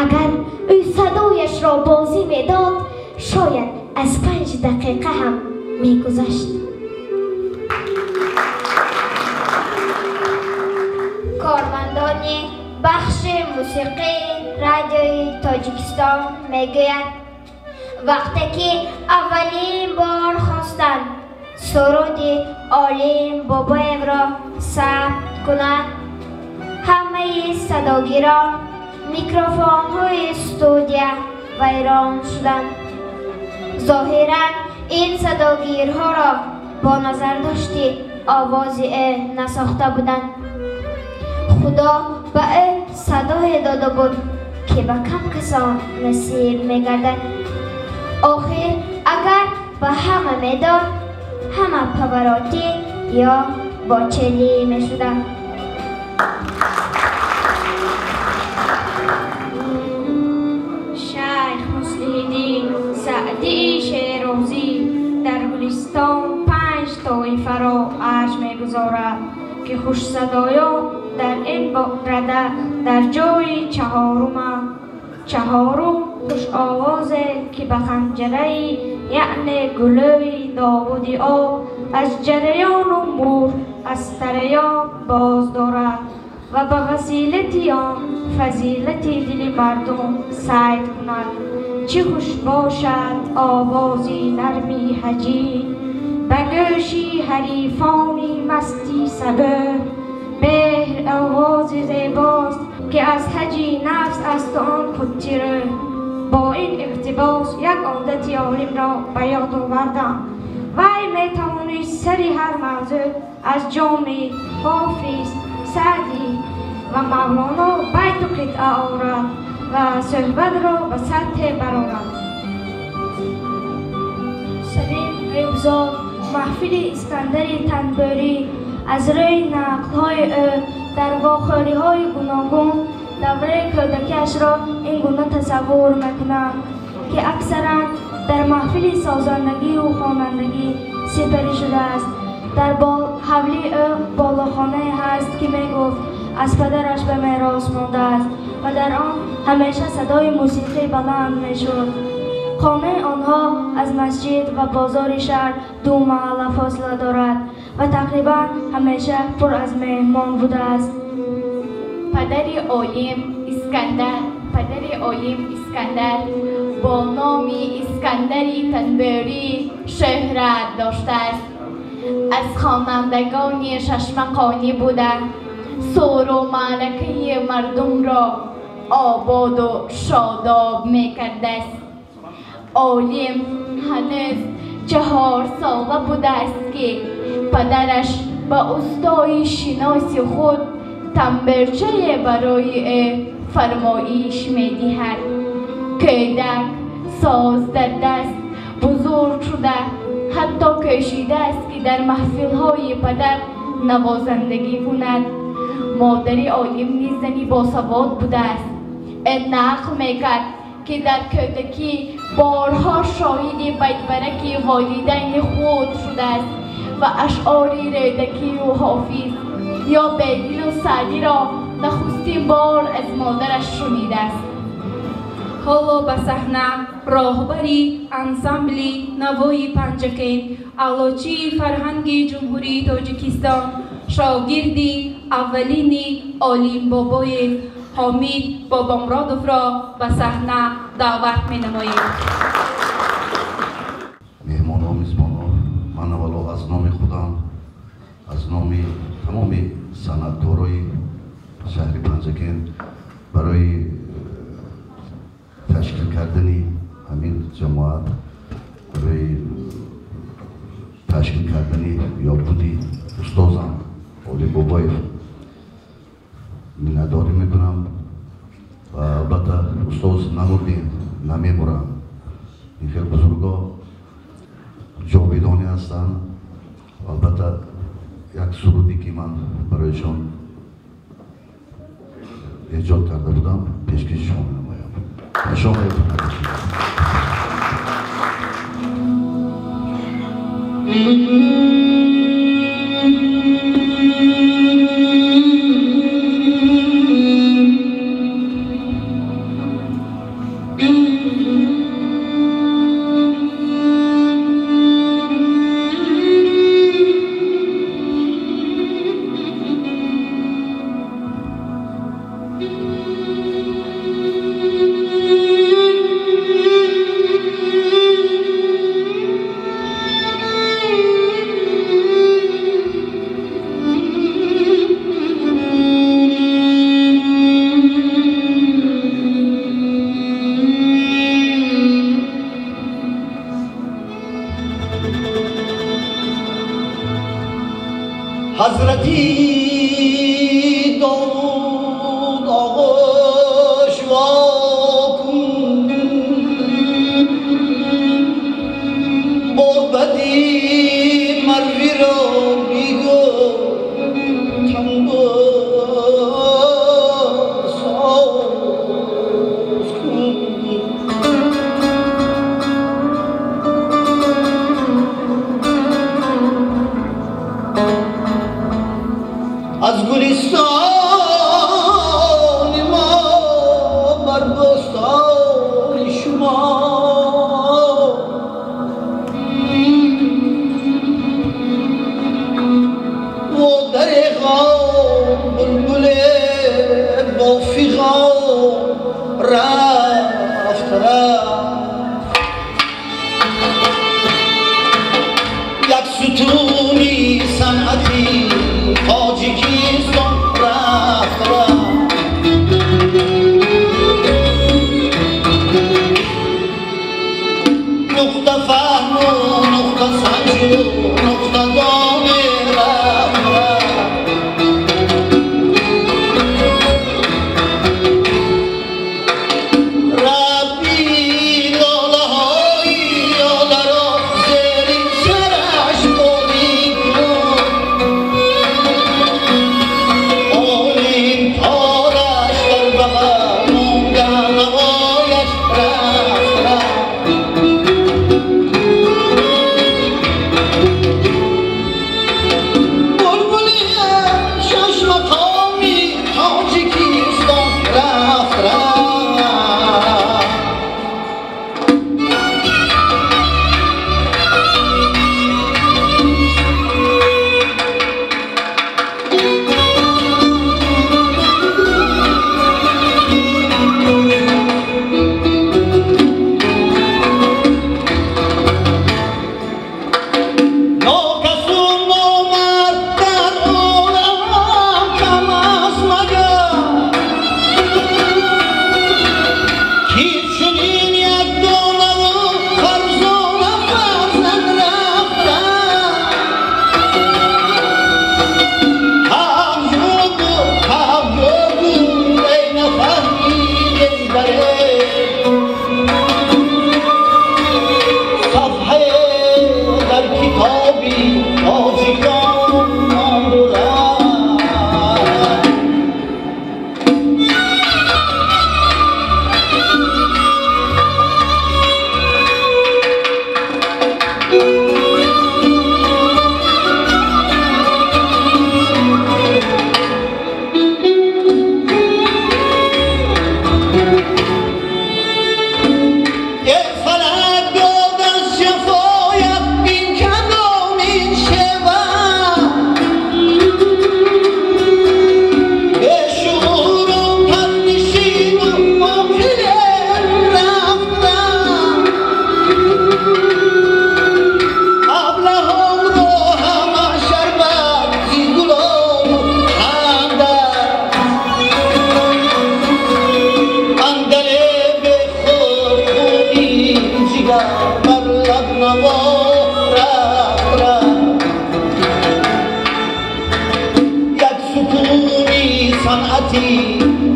Агар ӯ садояшро бозӣ медод, шояд аз 5 дақиқа ҳам мегузашт. Кормандони бахши мусиқии радиои Тоҷикистон мегӯянд, вақте ки аввалин бор хостанд суруди Олим Бобоевро сабт кунанд, ҳамаи садогирон микрофонҳои студия вайрон шуданд. Зоҳиран ин садогирҳоро бо назардошти овози ӯ насохта буданд. Худо ба ӯ садое дода буд, ки ба кам касон насиб мегардад. Охир агар ба ҳама медод, ҳама Паваротӣ ё Бочелӣ мешуданд. Шайх Муслиҳиддин Саъдии Шерозӣ дар Гулистон 5 тоифаро арҷ мегузорад, ки хушсадоён дар ин рада дар ҷои чаҳоруманд. Чаҳорум хушовозе, ки ба ханҷараи яъне гулӯи Довуди об аз ҷараёну мур аз тараён боз дорад ва ба василати он фазилати дили мардум сайд кунад. Чӣ хуш бошад овози нарми ҳаҷин ба гӯши ҳарифони масти сабӯ. Меҳр овози зебост, ки аз ҳаҷи нафс асту он худтирӯ. Бо ин иқтибос як одати олимро ба ёд овардам. Вай метавонист сари ҳар мавзӯъ аз Ҷомӣ, Ҳофиз, Саъдӣ Ва Мавлоно байту қитъа орад ва суҳбатро ба сатҳе барорад. Салим Аюбзод маҳфили Искандари Танбурӣ аз рӯи нақлҳои ӯ дар вохӯриҳои гуногун давраи кӯдакиашро ин гуна тасаввур мекунад, ки аксаран дар маҳфили созандагию хонандагӣ сипарӣ шудааст. Дар ҳавлии ӯ болохонае ҳаст, ки мегуфт аз падараш ба мерос мондааст ва дар он ҳамеша садои мусиқӣ баланд мешуд. Хонаи онҳо аз масҷид ва бозори шаҳр 2 маҳалла фосила дорад ва тақрибан ҳамеша пур аз меҳмон будааст. Падари олим Искандар бо номи Искандари Танбурӣ шӯҳрат доштааст. Аз хонандагони шашмақонӣ буда, суру маъракаи мардумро ободу шодоб мекардааст. Олим ҳанӯз 4 сола будааст, ки падараш ба устои шиноси худ тамбурчае барои ӯ фармоиш медиҳад. Кӯдак соз дар даст бузург шуда, ҳатто кӯшидааст, ки дар маҳфилҳои падар навозандагӣ кунад. Модари олим низ зани босавод будааст. Ӯ нақл мекард, ки дар кӯдакӣ борҳо шоҳиди байтбараки волидайни худ шудааст ва ашъори Рӯдакию Ҳофиз ё Бедилу Саъдиро нахустин бор аз модараш шунидааст. Ҳоло ба саҳна роҳбари ансамбли Навои Панҷакент, аълочии фарҳанги Ҷумҳурии Тоҷикистон, шогирди аввалини Олим Бобоев Ҳомид Бобомуродовро ба саҳна даъват менамоем. Меҳмонҳо, мизбонҳо, ман аввало аз номи худам, аз номи тамоми санъаткорои шаҳри Панҷакент барои ташкил кардани ҳамин ҷамоат, барои ташкил кардани ёдбуди устозам Олим Бобоев миннатдорӣ мекунам ва албатта устоз намурдем, намемуранд. Ин хел бузурго ҷовидонӣ ҳастанд. Албатта як суруде ки ман барояшон эҷод карда будам, пешкаши шумо менамоям. Шумо Hazreti Davud ağaç vakum Borbadi marvi ra bigo Tamba saz kun.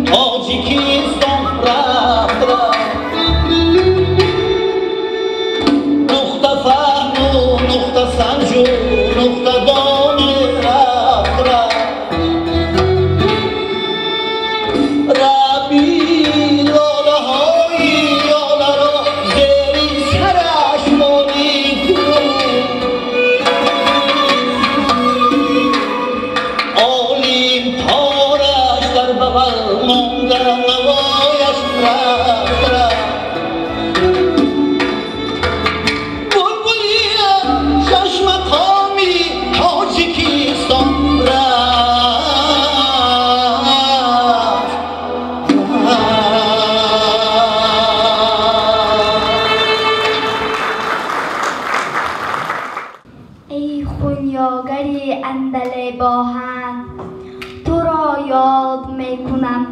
Тоҷикистон рафт рафт. Нуқта фаҳму нуқта санҷу нуқта дони рафт рафт. Раби лолаҳои лоларо зери сараш монӣ кун. Олим тораш дар бағал монда навояш рафт рафт. Булбули чашмақоми Тоҷикистон рафт. Эй хунёгари андалебоҳан, туро ёд мекунам,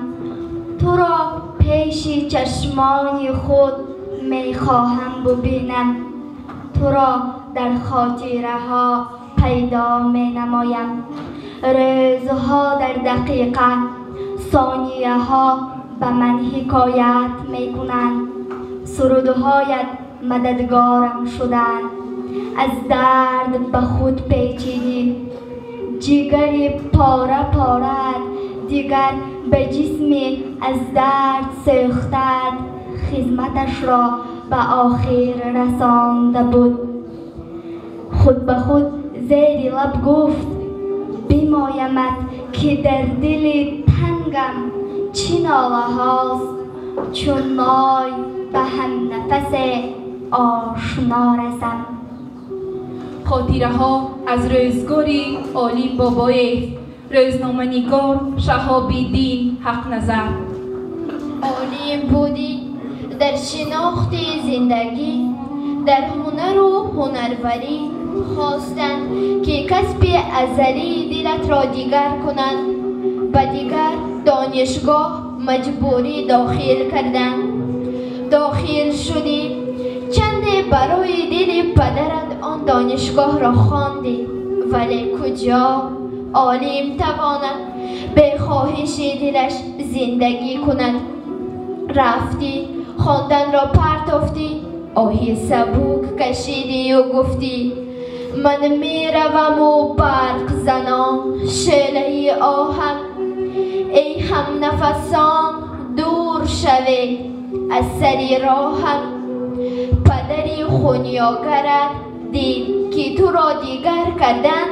туро пеши чашмони худ мехоҳам бубинам, туро дар хотираҳо пайдо менамоям. Рӯзҳо дар дақиқа, сонияҳо ба ман ҳикоят мекунанд. Сурудҳоят мададгорам шуданд. Аз дард ба худ печидӣ, ҷигари пора пораат дигар ба ҷисми аз дард сӯхтаат хизматашро ба охир расонда буд. Худ ба худ зери лаб гуфт: бимоямат ки дар дили тангам чӣ нолаҳост, чун ной ба ҳамнафасе ошно расам. Хотираҳо аз рӯзгори Олим Бобоев. Рӯзноманигор Шаҳобиддин Ҳақназар. Олим будӣ дар шинохти зиндагӣ, дар ҳунару ҳунарварӣ. Хостанд ки касби азалии дилатро дигар кунанд, ба дигар донишгоҳ маҷбурӣ дохил карданд. Дохил шудӣ, чанде барои дили падарат он донишгоҳро хондӣ, вале куҷо олим тавонад бе хоҳиши дилаш зиндагӣ кунад? Рафтӣ, хонданро партофтӣ, оҳи сабук кашидию гуфтӣ: ман мераваму барқ занон шӯълаи оҳам. Эй ҳамнафасон, дур шавед аз сари роҳам. Падари хунёгарат дид ки туро дигар кардан,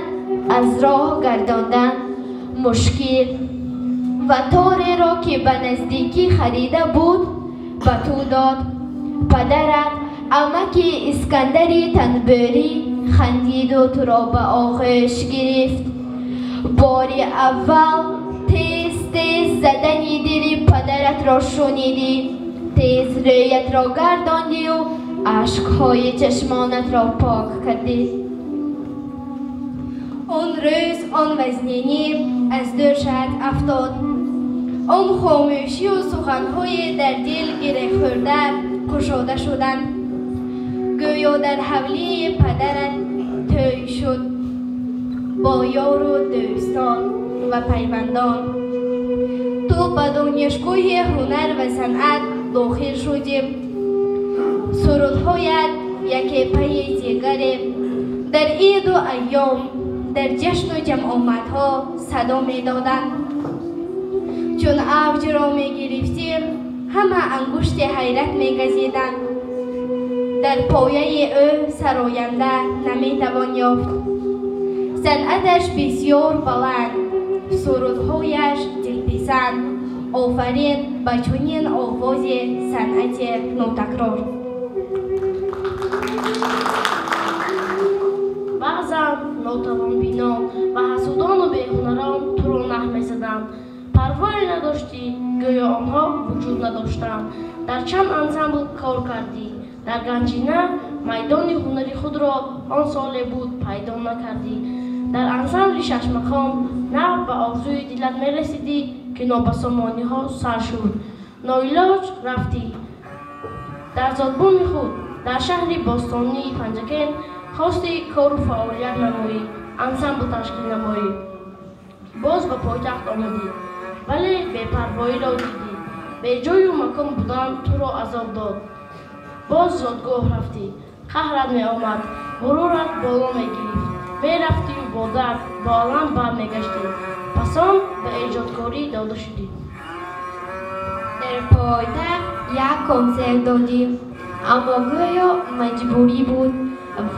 аз роҳ гардондан мушкил, ва тореро ки ба наздикӣ харида буд ба ту дод. Падарат амаки Искандари Танбурӣ хандиду туро ба оғӯш гирифт. Бори аввал тез тез задани дили падаратро шунидӣ, тез рӯятро гардондию ашкҳои чашмонатро пок кардӣ. Он рӯз он вазнинӣ аз дӯшат афтод. Он хомӯшию суханҳои дар дил гирехӯрда кушода шуданд. Гӯё дар ҳавлии падарат тӯй шуд бо ёру дӯстон ва пайвандон. Ту ба донишгоҳи ҳунар ва санъат дохил шудӣ. Сурудҳоят яке пайи дигаре дар иду айём, дар ҷашну ҷамъомадҳо садо медоданд. Чун авҷро мегирифтӣ, ҳама ангушти ҳайрат мегазиданд. Дар пояи ӯ сароянда наметавон ёфт. Санъаташ бисёр баланд, сурудҳояш дилписанд. Офарин ба чунин овози санъати нотакрор. Баъзан нотавонбинон ва ҳасудону беҳунарон туро наҳ мезаданд. Парвое надоштӣ, гӯё онҳо вуҷуд надоштанд. Дар чанд ансамбл кор кардӣ, дар ганҷина майдони ҳунари худро он соле буд пайдо накардӣ. Дар ансамбли шашмақом нав ба орзуи дилат мерасидӣ, ки нобасомониҳо сар шуд. Ноилоҷ рафтӣ. Дар зодбуми худ дар шаҳри бостонии Панҷакент хости кору фаъолият намоӣ, ансамбл ташкил намоӣ. Боз ба пойтахт омадӣ. Вале бепарвоиро дидӣ. Беҷою макон будан туро азоб дод. Боз зодгоҳ рафтӣ. Қаҳрат меомад, ғурурат боло мегирифт. Мерафтию бо дард, бо алам бармегаштӣ. Пас он ба эҷодкорӣ дода шудӣ. Дар пойтахт як консерт додем, аммо гӯё маҷбурӣ буд,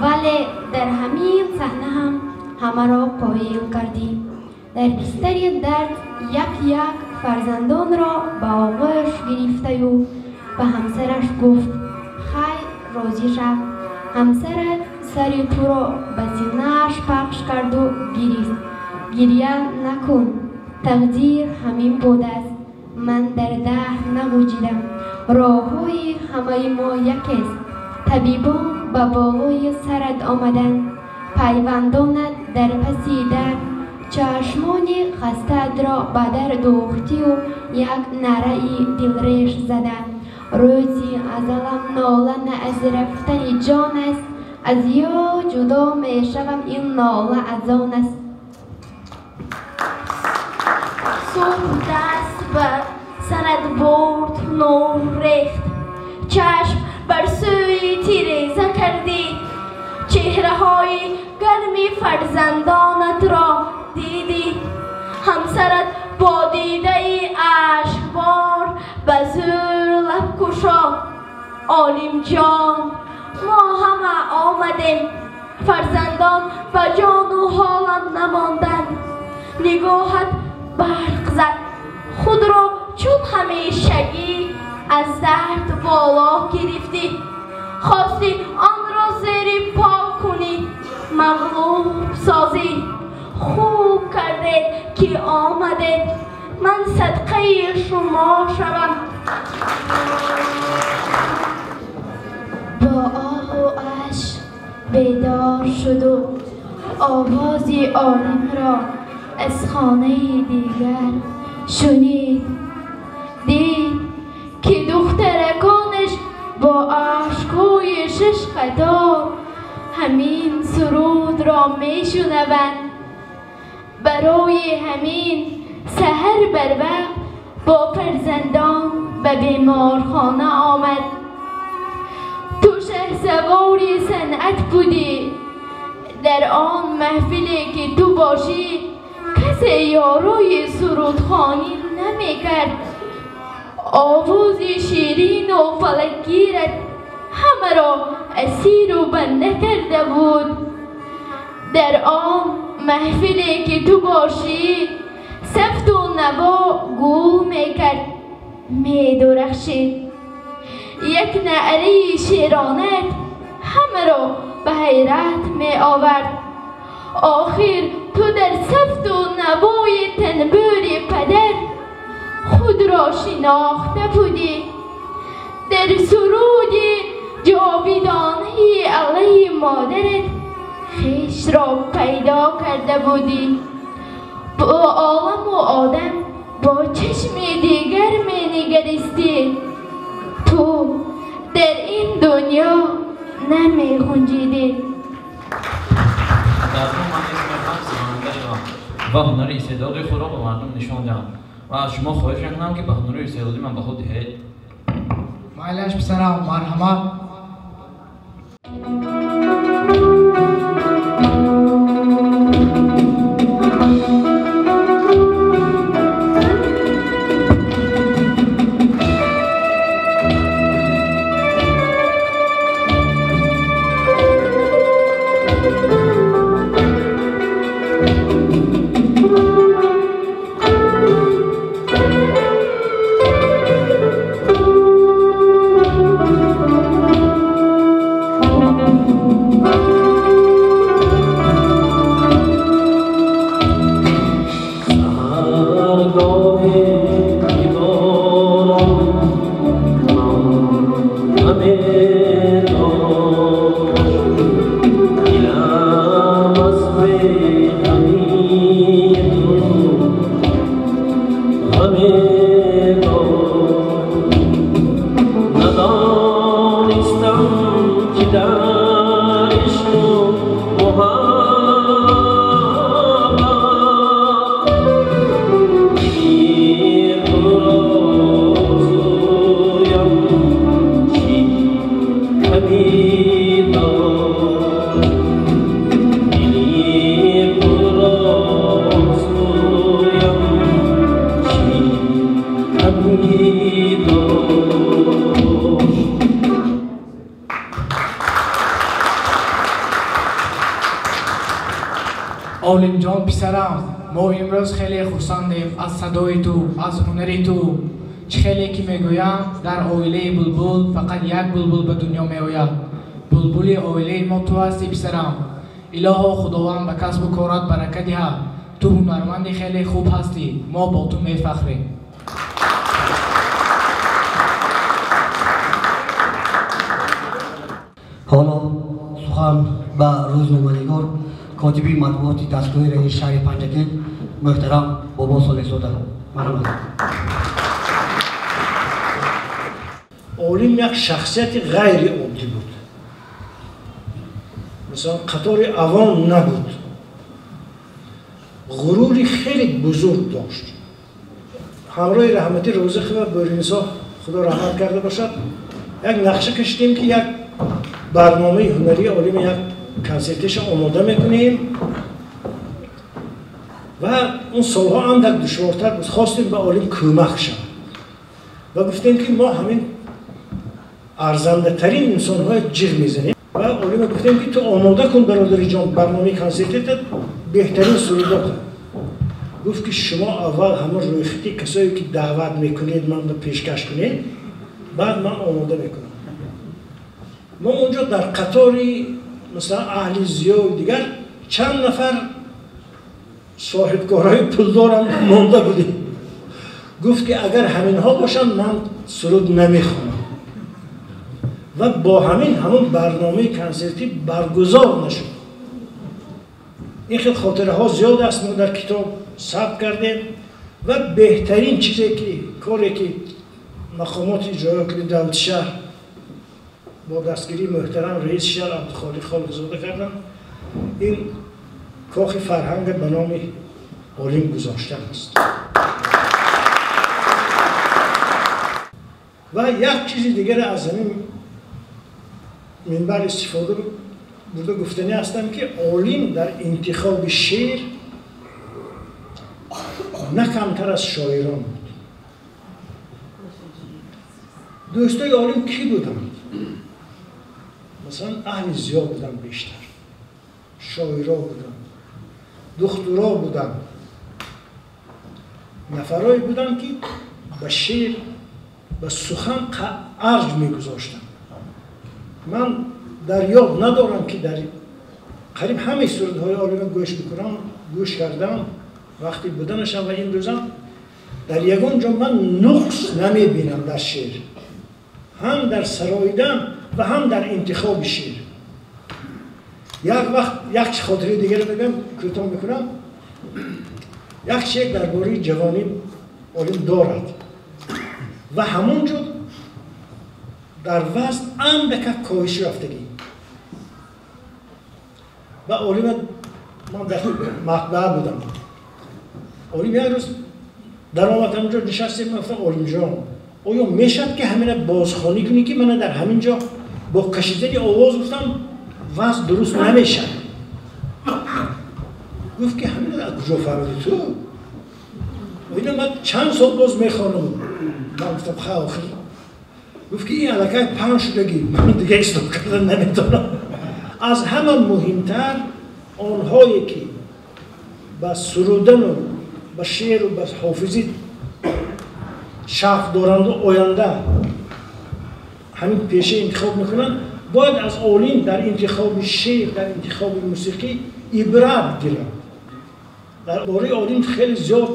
вале дар ҳамин саҳна ҳам ҳамаро қоил кардем. Дар бистари дард як-як фарзандонро ба оғӯш гирифтаю ба ҳамсараш гуфт: «Хай, розӣ шав». Ҳамсарат сари туро ба синааш пахш карду гирист. «Гирья накун, тақдир ҳамин будааст. Ман дар даҳр нагуҷидам. Роҳҳои ҳамаи мо якест». Табибон ба болои сарат омаданд, пайвандонат дар паси дар. Чашмони хастаатро ба дар дӯхтию як наъраи дилреш зада: «Рӯзи азалам нола на аз рафтани ҷон аст, аз ёд ҷудо мешавам, ин нола аз он аст». Субҳ даст ба сарат бурд, нур рехт. Чашм бар сӯи тиреза кардӣ. Чеҳраҳои гарми фарзандонатро дидӣ. Ҳамсарат бо дидаи ашкбор ба зӯр лаб кушод: «Олимҷон, мо ҳама омадем. Фарзандон ба ҷону ҳолам намонданд». Нигоҳат барқ зад. Худро чун ҳамешагӣ аз дард боло гирифтӣ. Хостӣ онро зери по кунӣ, мағлуб созӣ. «Хуб кардед, ки омадед. Ман садқаи шумо шавам». Бо оҳу ашк бедор шуду овози Олимро аз хонаи дигар шунид. Дид, ки духтараконаш бо ашкҳои шашқатор ҳамин сурудро мешунаванд. Барои ҳамин саҳар барвақт бо фарзандон ба беморхона омад. Ту шаҳсавори санъат будӣ. Дар он маҳфиле, ки ту бошӣ, касе ёрои сурудхонӣ намекард. Овози ширину фалакгират ҳамаро асиру банда карда буд. Дар он маҳфиле, ки ту бошӣ, сафту наво гул мекард, медурахшид. Як наъраи шеронат ҳамаро ба ҳайрат меовард. Охир ту дар сафту навои танбури падар худро шинохта будӣ. Дар суруди ҷовидонаи аллаи модарат хешро пайдо карда будӣ. Бо оламу одам бо чашми дигар менигаристӣ. Ту дар ин дунё намеғунҷидӣ. Дар ман низ мехоҳам сароянда шавам ва ҳунари истеъдоди худро ба мардум нишон диҳам ва аз шумо хоҳиш мекунам, ки ба ҳунари истеъдоди ман баҳо диҳед. Майлаш, писарам, марҳамат. дошт. Олимҷон писарам, мо имрӯз хеле хурсандем аз садои ту, аз ҳунари ту. Чӣ хеле ки мегӯянд, дар оилаи булбул фақат як булбул ба дунё меояд. Булбули оилаи мо ту ҳастӣ, писарам. Илоҳо Худованд ба касбу корат барака диҳад. Ту ҳунарманди хеле хуб ҳастӣ, мо бо ту мефахрем. Ҳоло сухан ба рӯзноманигор, котиби матбуоти дастгоҳи раиси шаҳри Панҷакент муҳтарам Бобо Солеҳзода. Марҳамат. Олим як шахсияти ғайриоддӣ буд. Масалан, қатори авом набуд. Ғурури хеле бузург дошт. Ҳамроҳи раҳмати Розиқова Бӯринсо, Худо раҳмат карда бошад, як нақша кашидем, ки як барномаи ҳунарии олим, як консертеша омода мекунем. Ва он солҳо андак душвортар буд. Хостем ба олим кӯмак шавад ва гуфтем, ки мо ҳамин арзандатарин инсонҳои ҷиғ мезанем. Ва олима гуфтем, ки ту омода кун, бародариҷон, барномаи консертета беҳтарин сурудота. Гуфт, ки шумо аввал ҳамон рӯйхати касое, ки даъват мекунед, ман ба пешкаш кунед, баъд ман омода мекунам. Мо онҷо дар қатори масалан аҳли зиёю дигар чанд нафар соҳибкорҳои пулдорам монда будем. Гуфт, ки агар ҳаминҳо бошанд, ман суруд намехонам. Ва бо ҳамин ҳамон барномаи консертӣ баргузор нашуд. Ин хел хотираҳо зиёд аст, мо дар китоб сабт кардем. Ва беҳтарин чизе ки коре ки мақомоти иҷроия давлати шаҳр бо дастгирии муҳтарам раиси шаҳр Абдухолиқ Холиқзода карданд, ин кохи фарҳанга ба номи олим гузоштан аст. Ва як чизи дигаре аз ҳамин минбар истифода бурда гуфтанӣ ҳастам, ки олим дар интихоби шеър на камтар аз шоирон буд. Дӯстои олим кӣ буданд? Масалан, аҳли зиё буданд, бештар шоиро буданд, духтуро буданд, нафарое буданд, ки ба шеър, ба сухан арҷ мегузоштанд. Ман дар ёд надорам, ки дар қариб ҳамаи сурудҳои олима гӯш мекунам, гӯш кардам вақти буданашам ва имрӯзам, дар ягон ҷо ман нуқс намебинам дар шеър, ҳам дар сароидан ва ҳам дар интихоби шеър. Як вақт як хотираи дигаре мегӯям, кӯтоҳ мекунам. Як шеър дар бораи ҷавонӣ олим дорад ва ҳамон ҷо дар вазн андака коҳиш рафтагӣ. Ва олима, ман дар матбаа будам, олим як рӯз даромад, ҳаминҷо нишастем. Ман гуфтам: олимҷон, оё мешавад, ки ҳамина бозхонӣ кунӣ, ки мана дар ҳамин ҷо бо кашидани овоз гуфтам, вазн дуруст намешавад? Гуфт, ки ҳамина аз куҷо фаҳмидӣ ту? Ина ман чанд сол боз мехонам. Ман гуфтам: ха, охир. Гуфт, ки ин аллакай паҳн шудагӣ, ман дига ислоҳ кардан наметавонам. Аз ҳама муҳимтар, онҳое ки ба сурудану ба шеъру ба ҳофизӣ шавқ доранду оянда ҳамин пеша интихоб мекунанд, бояд аз олим дар интихоби шеър, дар интихоби мусиқӣ ибрат гиранд. Дар бораи олим хеле зиёд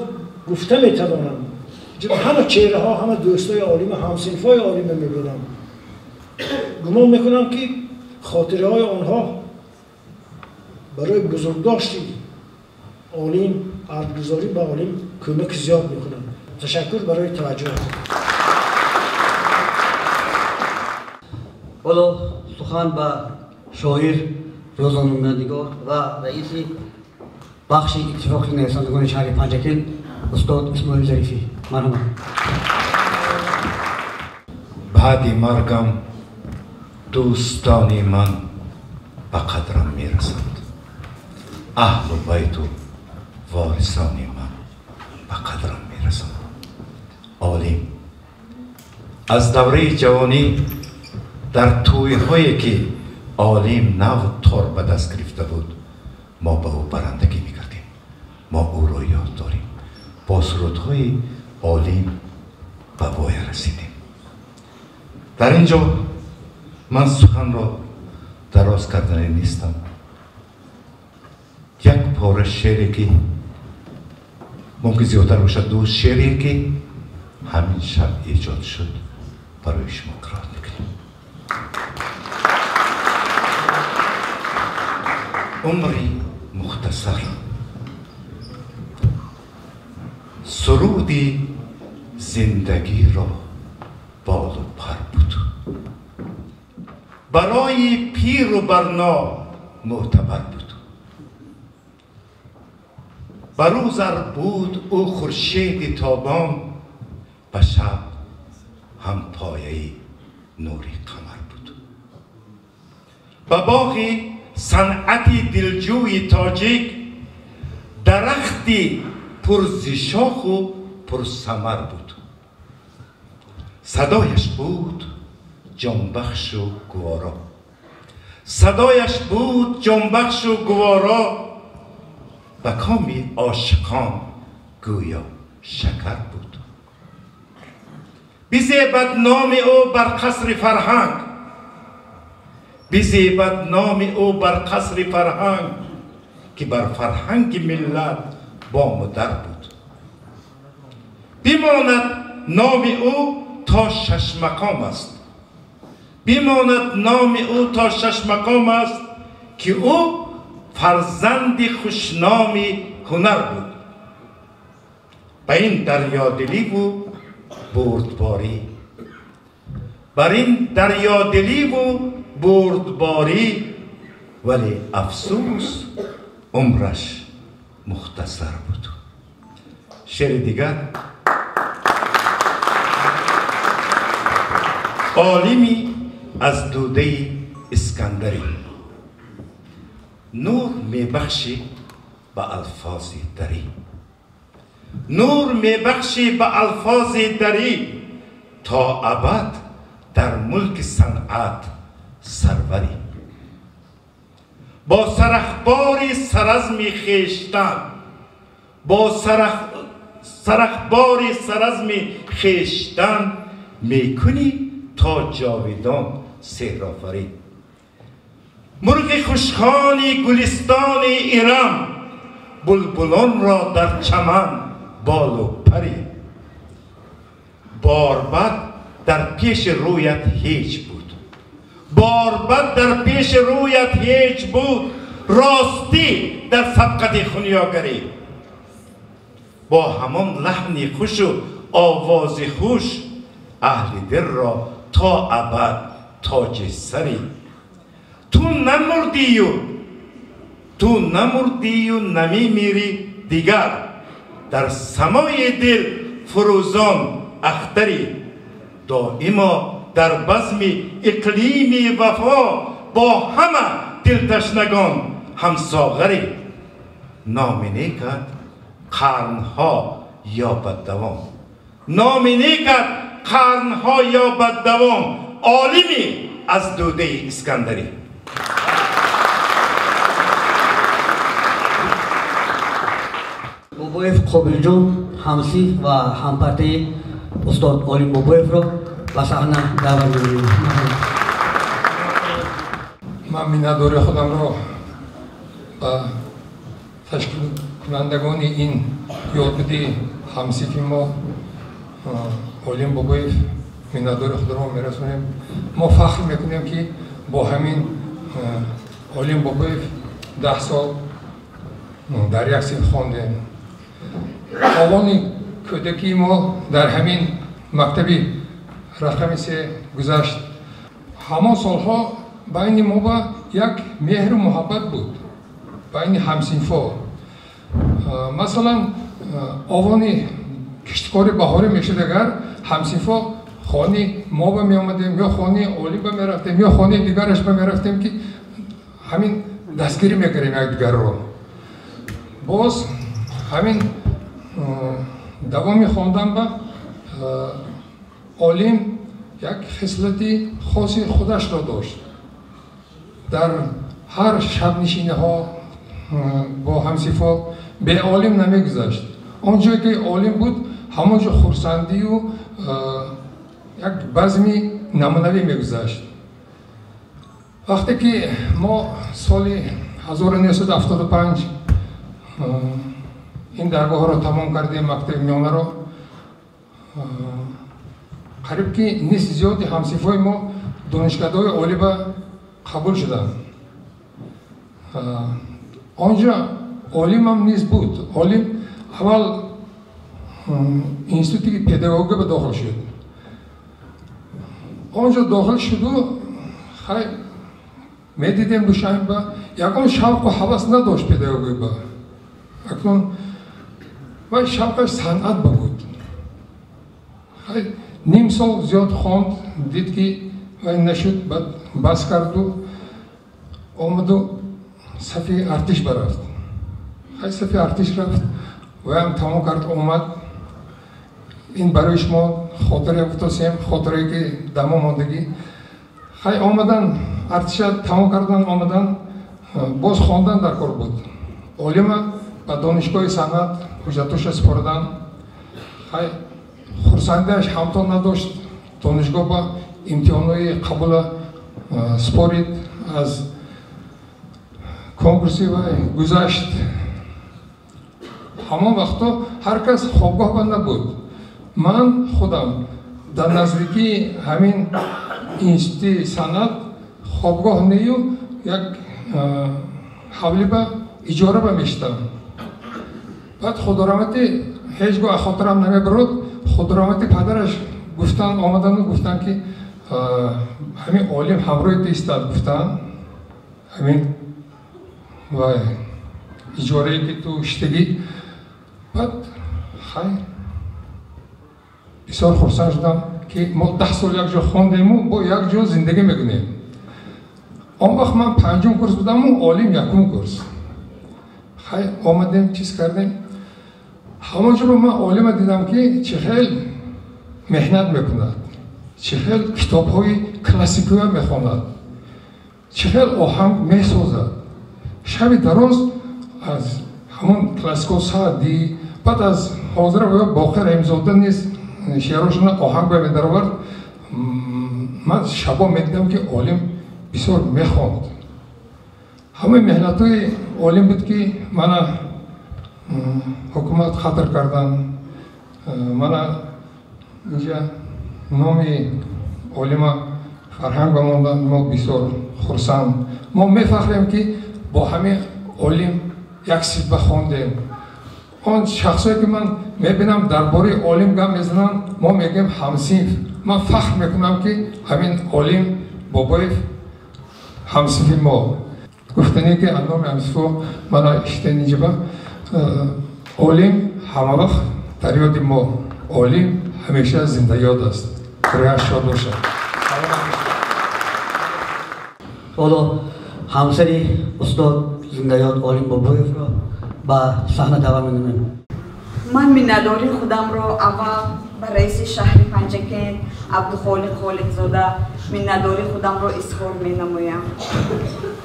гуфта метавонам. Ҳама чеҳраҳо, ҳама дӯстои олима, ҳамсинфҳои олима мебинам. Гумон мекунам, ки хотираҳои онҳо барои бузургдошти олим, арҷгузорӣ ба олим кӯмаки зиёд мекунанд. Ташаккур барои таваҷҷӯҳатон. Ҳоло сухан ба шоир, рӯзноманигор ва раиси бахши иттифоқи нависандагони шаҳри Панҷакент устод Исмоил Зарифӣ. Марҳамат. Баъди маргам дӯстони ман ба қадрам мерасанд, аҳлу байту ворисони ман ба қадрам мерасанд. Олим Аз давраи ҷавонӣ дар тӯйҳое ки Олим нав тор ба даст гирифта буд, мо ба ӯ барандагӣ мекардем. Мо ӯро ёд дорем. Бо сурудҳои Олим ба воя расидем. Дар ин ҷо ман суханро дароз кардане нестам. Як пора шеъре ки мумкин зиёдтар бошад, ду шеъре ки ҳамин шаб эҷод шуд, барои шумо қироат мекунем. Умри мухтасар, суруди зиндагиро болу пар буд, барои пиру барно мӯътабар буд. Ба рӯз ар буд ӯ хуршеди тобон, ба шаб ҳампояи нури қамар буд. Ба боғи санъати дилҷӯи тоҷик дарахти пурзишоху пурсамар буд. Садояш буд ҷонбахшу гуворо, садояш буд ҷонбахшу гуворо, ба коми ошиқон гӯё шакар буд. Бизебад номи ӯ бар қасри фарҳанг, бизебад номи ӯ бар қасри фарҳанг, ки бар фарҳанги миллат бому дар буд. Бимонад номи ӯ то шашмақом аст, бимонад номи ӯ то шашмақом аст, ки ӯ фарзанди хушноми ҳунар буд. Ба ин дарёдиливу бурдборӣ, бар ин дарёдиливу бурдборӣ, вале афсӯс умраш мухтасар буд. Шеъри дигар. Олими аз дудаи Искандарӣ, нур мебахшӣ ба алфози дарӣ, нур мебахшӣ ба алфози дарӣ, то абад дар мулки санъат сарварӣ. Бо сарахбори саразми хештан, бо сарахбори саразми хештан мекунӣ то ҷовидон сеҳрофарӣ. Мурғи хушхони гулистони Ирам, булбулонро дар чаман болу парӣ. Борбад дар пеши рӯят ҳеҷ буд, борбад дар пеши рӯят ҳеҷ буд, ростӣ дар сабқати хунёгарӣ. Бо ҳамон лаҳни хушу овози хуш, аҳли дилро то абад тоҷи сарӣ. Ту намурдию, ту намурдию намемирӣ дигар, дар самои дил фурӯзон ахтарӣ. Доимо дар базми иқлими вафо, бо ҳама дилташнагон ҳамсоғарӣ. Номи некат қарнҳо ёбад давом, номи некат қарнҳо ёбад давом, олими аз дудаи Искандарӣ. Бобоев Қобилҷон, ҳамсинф ва ҳампартаи устод Олим Бобоевро ба саҳна даъват менамоем. Ман миннатдори худамро ба ташкилкунандагони ин ёдбуди ҳамсинфи мо Олим Бобоев миннатдори худро мерасонем. Мо фахр мекунем, ки бо ҳамин Олим Бобоев 10 сол дар як синф хондем. Овони кӯдакии мо дар ҳамин мактаби рақами 3 гузашт. Ҳамон солҳо байни мо ба як меҳру муҳаббат буд байни ҳамсинфҳо. Масалан, овони кишткори баҳорӣ мешуд, агар ҳамсинфҳо хони мо ба меомадем, ё хони Олим ба мерафтем, ё хони дигараш ба мерафтем, ки ҳамин дастгирӣ мекардем якдигарро. Боз ҳамин давоми хондан ба Олим як хислати хоси худашро дошт. Дар ҳар шабнишиниҳо бо ҳамсифо беолим намегузашт. Он ҷое ки олим буд, ҳамон ҷо хурсандию як базми намунавӣ мегузашт. Вақте ки мо соли 1975 ин даргоҳро тамом кардем, мактаби миёнаро, қариб ки нисфи зиёди ҳамсифои мо донишкадаҳои олӣ ба қабул шуданд. Он ҷо олимам низ буд. Олим аввал институти педагогӣ ба дохил шуд. Он ҷо дохил шуду, хай, медидем, Душанба ягон шавқу ҳавас надошт педагогӣ ба. Акнун вай шавқаш санъат ба буд. Хай, ним сол зиёд хонд, дид ки вай нашуд, баъд бас карду омаду сафи артиш барафт. Хай, сафи артиш рафт, ваям тамом кард, омад. Ин барои шумо хотире гуфтосем, хотирае ки дамо мондагӣ. Хай, омадан, артиша тамом кардан, омадан, боз хондан дар кор буд. Олима ба донишгоҳи санъат ҳуҷҷатоша супоридан. Хай, хурсандиаш ҳамто надошт. Донишгоҳ ба имтиҳонҳои қабула супорид, аз конкурси вай гузашт. Ҳамон вақто ҳар кас хобгоҳ ба набуд. Ман худам дар наздикии ҳамин институти санъат хобгоҳ нею, як ҳавлӣ ба иҷора ба мешитам. Баъд, худораҳмати, ҳеҷ гоҳ аз хотирам намебарод, худораҳмати падараш гуфтан, омадану гуфтан ки ҳамин олим ҳамроҳи ту истад, гуфтан, ҳамин вай иҷорае ки ту шитагӣ. Баъд, хай, бисёр хурсанд шудам ки мо 10 сол якҷо хондему бо якҷо зиндагӣ мекунем. Он вақт ман панҷум курс будаму олим якум курс. Хай, омадем, чиз кардем. Ҳамон ҷо ман олима дидам ки чӣ хел меҳнат мекунад, чӣ хел китобҳои классикия мехонад, чӣ хел оҳанг месозад. Шаби дароз аз ҳамон классико Саъдӣ, баъд аз ҳозира Боқир Раҳимзода низ шеърошона оҳанг ба медаровард. Ман шабо медидам ки олим бисёр мехонд. Ҳамаи меҳнатҳои олим буд ки мана ҳукумат хатр кардан, мана инҷа номи олима фарҳанг ба мондан. Мо бисёр хурсанд, мо мефахрем ки бо ҳамин олим як синфба хондем. Он шахсое ки ман мебинам дар бораи олим гап мезананд, мо мегӯем ҳамсинф. Ман фахр мекунам ки ҳамин Олим Бобоев ҳамсинфи мо. Гуфтане ки аз номи ҳамсинфо мана иштениҷиба, олим ҳамавақт дар ёди мо, олим ҳамеша зиндаёд аст, рӯяш шод бошад. Ҳоло ҳамсари устод зиндаёд Олим Бобоевро ба саҳна даъват менамоем. Ман миннатдории худамро аввал ба раиси шаҳри Панҷакент Абдухолиқ Холиқзода миннатдории худамро изҳор менамоям.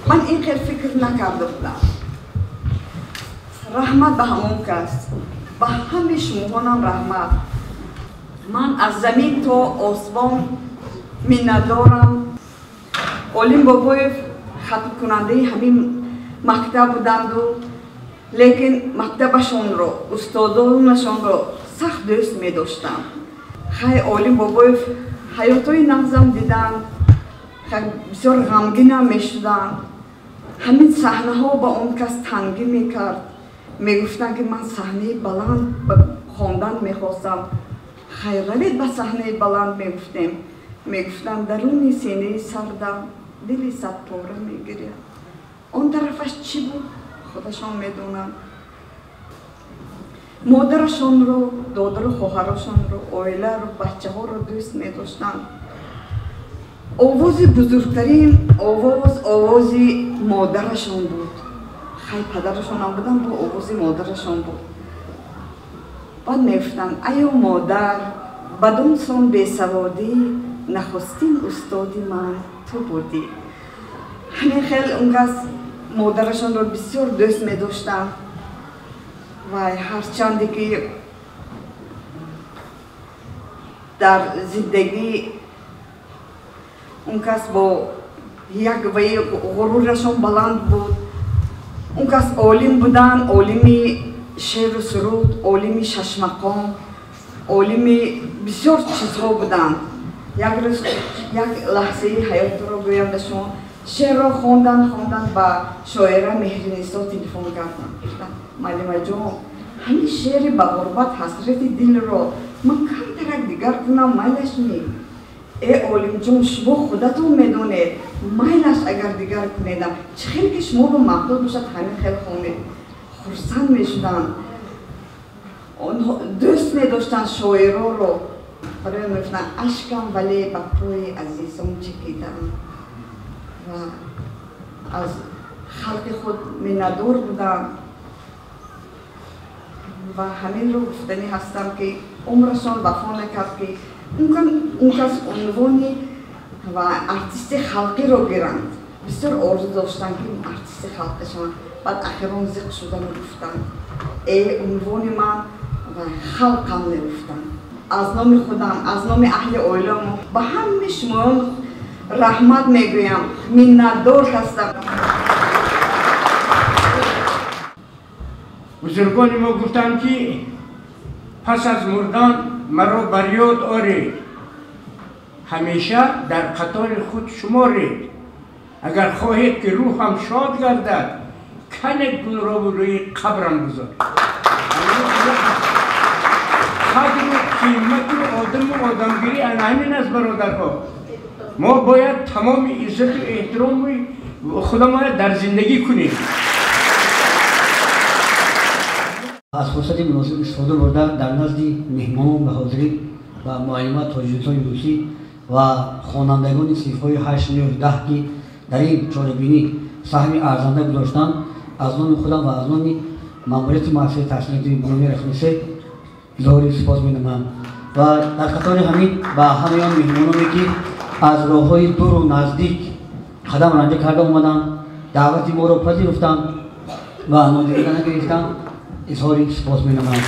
Ман ин хел фикр накарда будам. Раҳмат ба ҳамон кас, ба ҳамаи шумоҳонам раҳмат. Ман аз замин то осмон миннатдорам. Олим Бобоев хатмкунандаи ҳамин мактаб буданду, лекин мактабашонро, устодонашонро сахт дӯст медоштам. Хай, Олим Бобоев ҳаётҳои нағзам диданд, бисёр ғамгинам мешуданд. Ҳамин саҳнаҳо ба он кас тангӣ мекард. Мегуфтанд ки ман саҳнаи баланд хондан мехостам. Хай, равед ба саҳнаи баланд, мегуфтем. Мегуфтанд: даруни синаи сардам дили садпора мегиряд. Он тарафаш чӣ буд, худашон медонанд. Модарашонро, додару хоҳарошонро, оиларо, бачаҳоро дӯст медоштанд. Овози бузургтарин овоз овози модарашон буд. Хай, падарашонам буданд, бо овози модарашон буд. Баъд мегуфтанд: айё модар, бадон сон бесаводӣ Нахустин устоди ман ту будӣ. Ҳамин хел он кас модарашонро бисёр дӯст медоштанд ва ҳарчанде ки дар зиндагӣ он кас бо як ваи ғурурашон баланд буд. Он кас олим буданд, олими шеъру суруд, олими шашмақом, олими бисёр чизҳо буданд. Як рӯз, як лаҳзаи ҳаётро гӯям ба шумо, шеърро хондан ба шоира Меҳринисо телефон кардам. Гуфтам: муаллимаҷон, ҳамин шеъри ба ғурбат ҳасрати дилро ман камтарак дигар кунам, майлаш ни? Э олимҷон, шумо худатон медонед, майлаш агар дигар кунедам, чӣ хеле ки шумо ба маъқул бошад, ҳамин хел хонед. Хурсанд мешуданд, онҳо дӯст медоштанд шоироро. Барои мегуфтанд: ашкам вале ба пои азизон чекидам. Ва аз халқи худ миннатдор буданд ва ҳаминро гуфтанӣ ҳастам ки умрашон вафо накард ки он кас унвони ва артисти халқиро гиранд. Бисёр орзу доштанд ки артисти халқӣ шаванд. Баъд ахирон зиқ шудану гуфтанд: э унвони ман ва халқам мегуфтанд. Аз номи худам, аз номи аҳли оиламо ба ҳамаи шумоён раҳмат мегӯям, миннатдор ҳастам. Бузургони мо гуфтанд ки пас аз мурдан маро бар ёд оред, ҳамеша дар қатори худ шуморед. Агар хоҳед ки рӯҳам шод гардад, канед гулро рӯи қабрам гузоред. Қадру қимату одаму одамгирӣ ана ҳамин аст, бародарҳо. Мо бояд тамоми иззату эҳтироми худамонро дар зиндагӣ кунем. Аз фурсати муносиб истифода бурда дар назди меҳмонон ва ҳозирин ва муаллима Тоҷинисои Юнусӣ ва хонандагони синфҳои 8, 9, 10 ки дар ин чорабинӣ саҳми арзанда гузоштанд, аз номи худам ва аз номи маъмурияти муассисаи таҳсилоти миёнаи рақами 3 изҳори сипос менамоям. Ва дар қатори ҳамин ба ҳамаи он меҳмононе ки аз роҳҳои дуру наздик қадам ранҷа карда омаданд, даъвати моро пазируфтанд ва нодида нагирифтанд, изҳори сипос менамоям.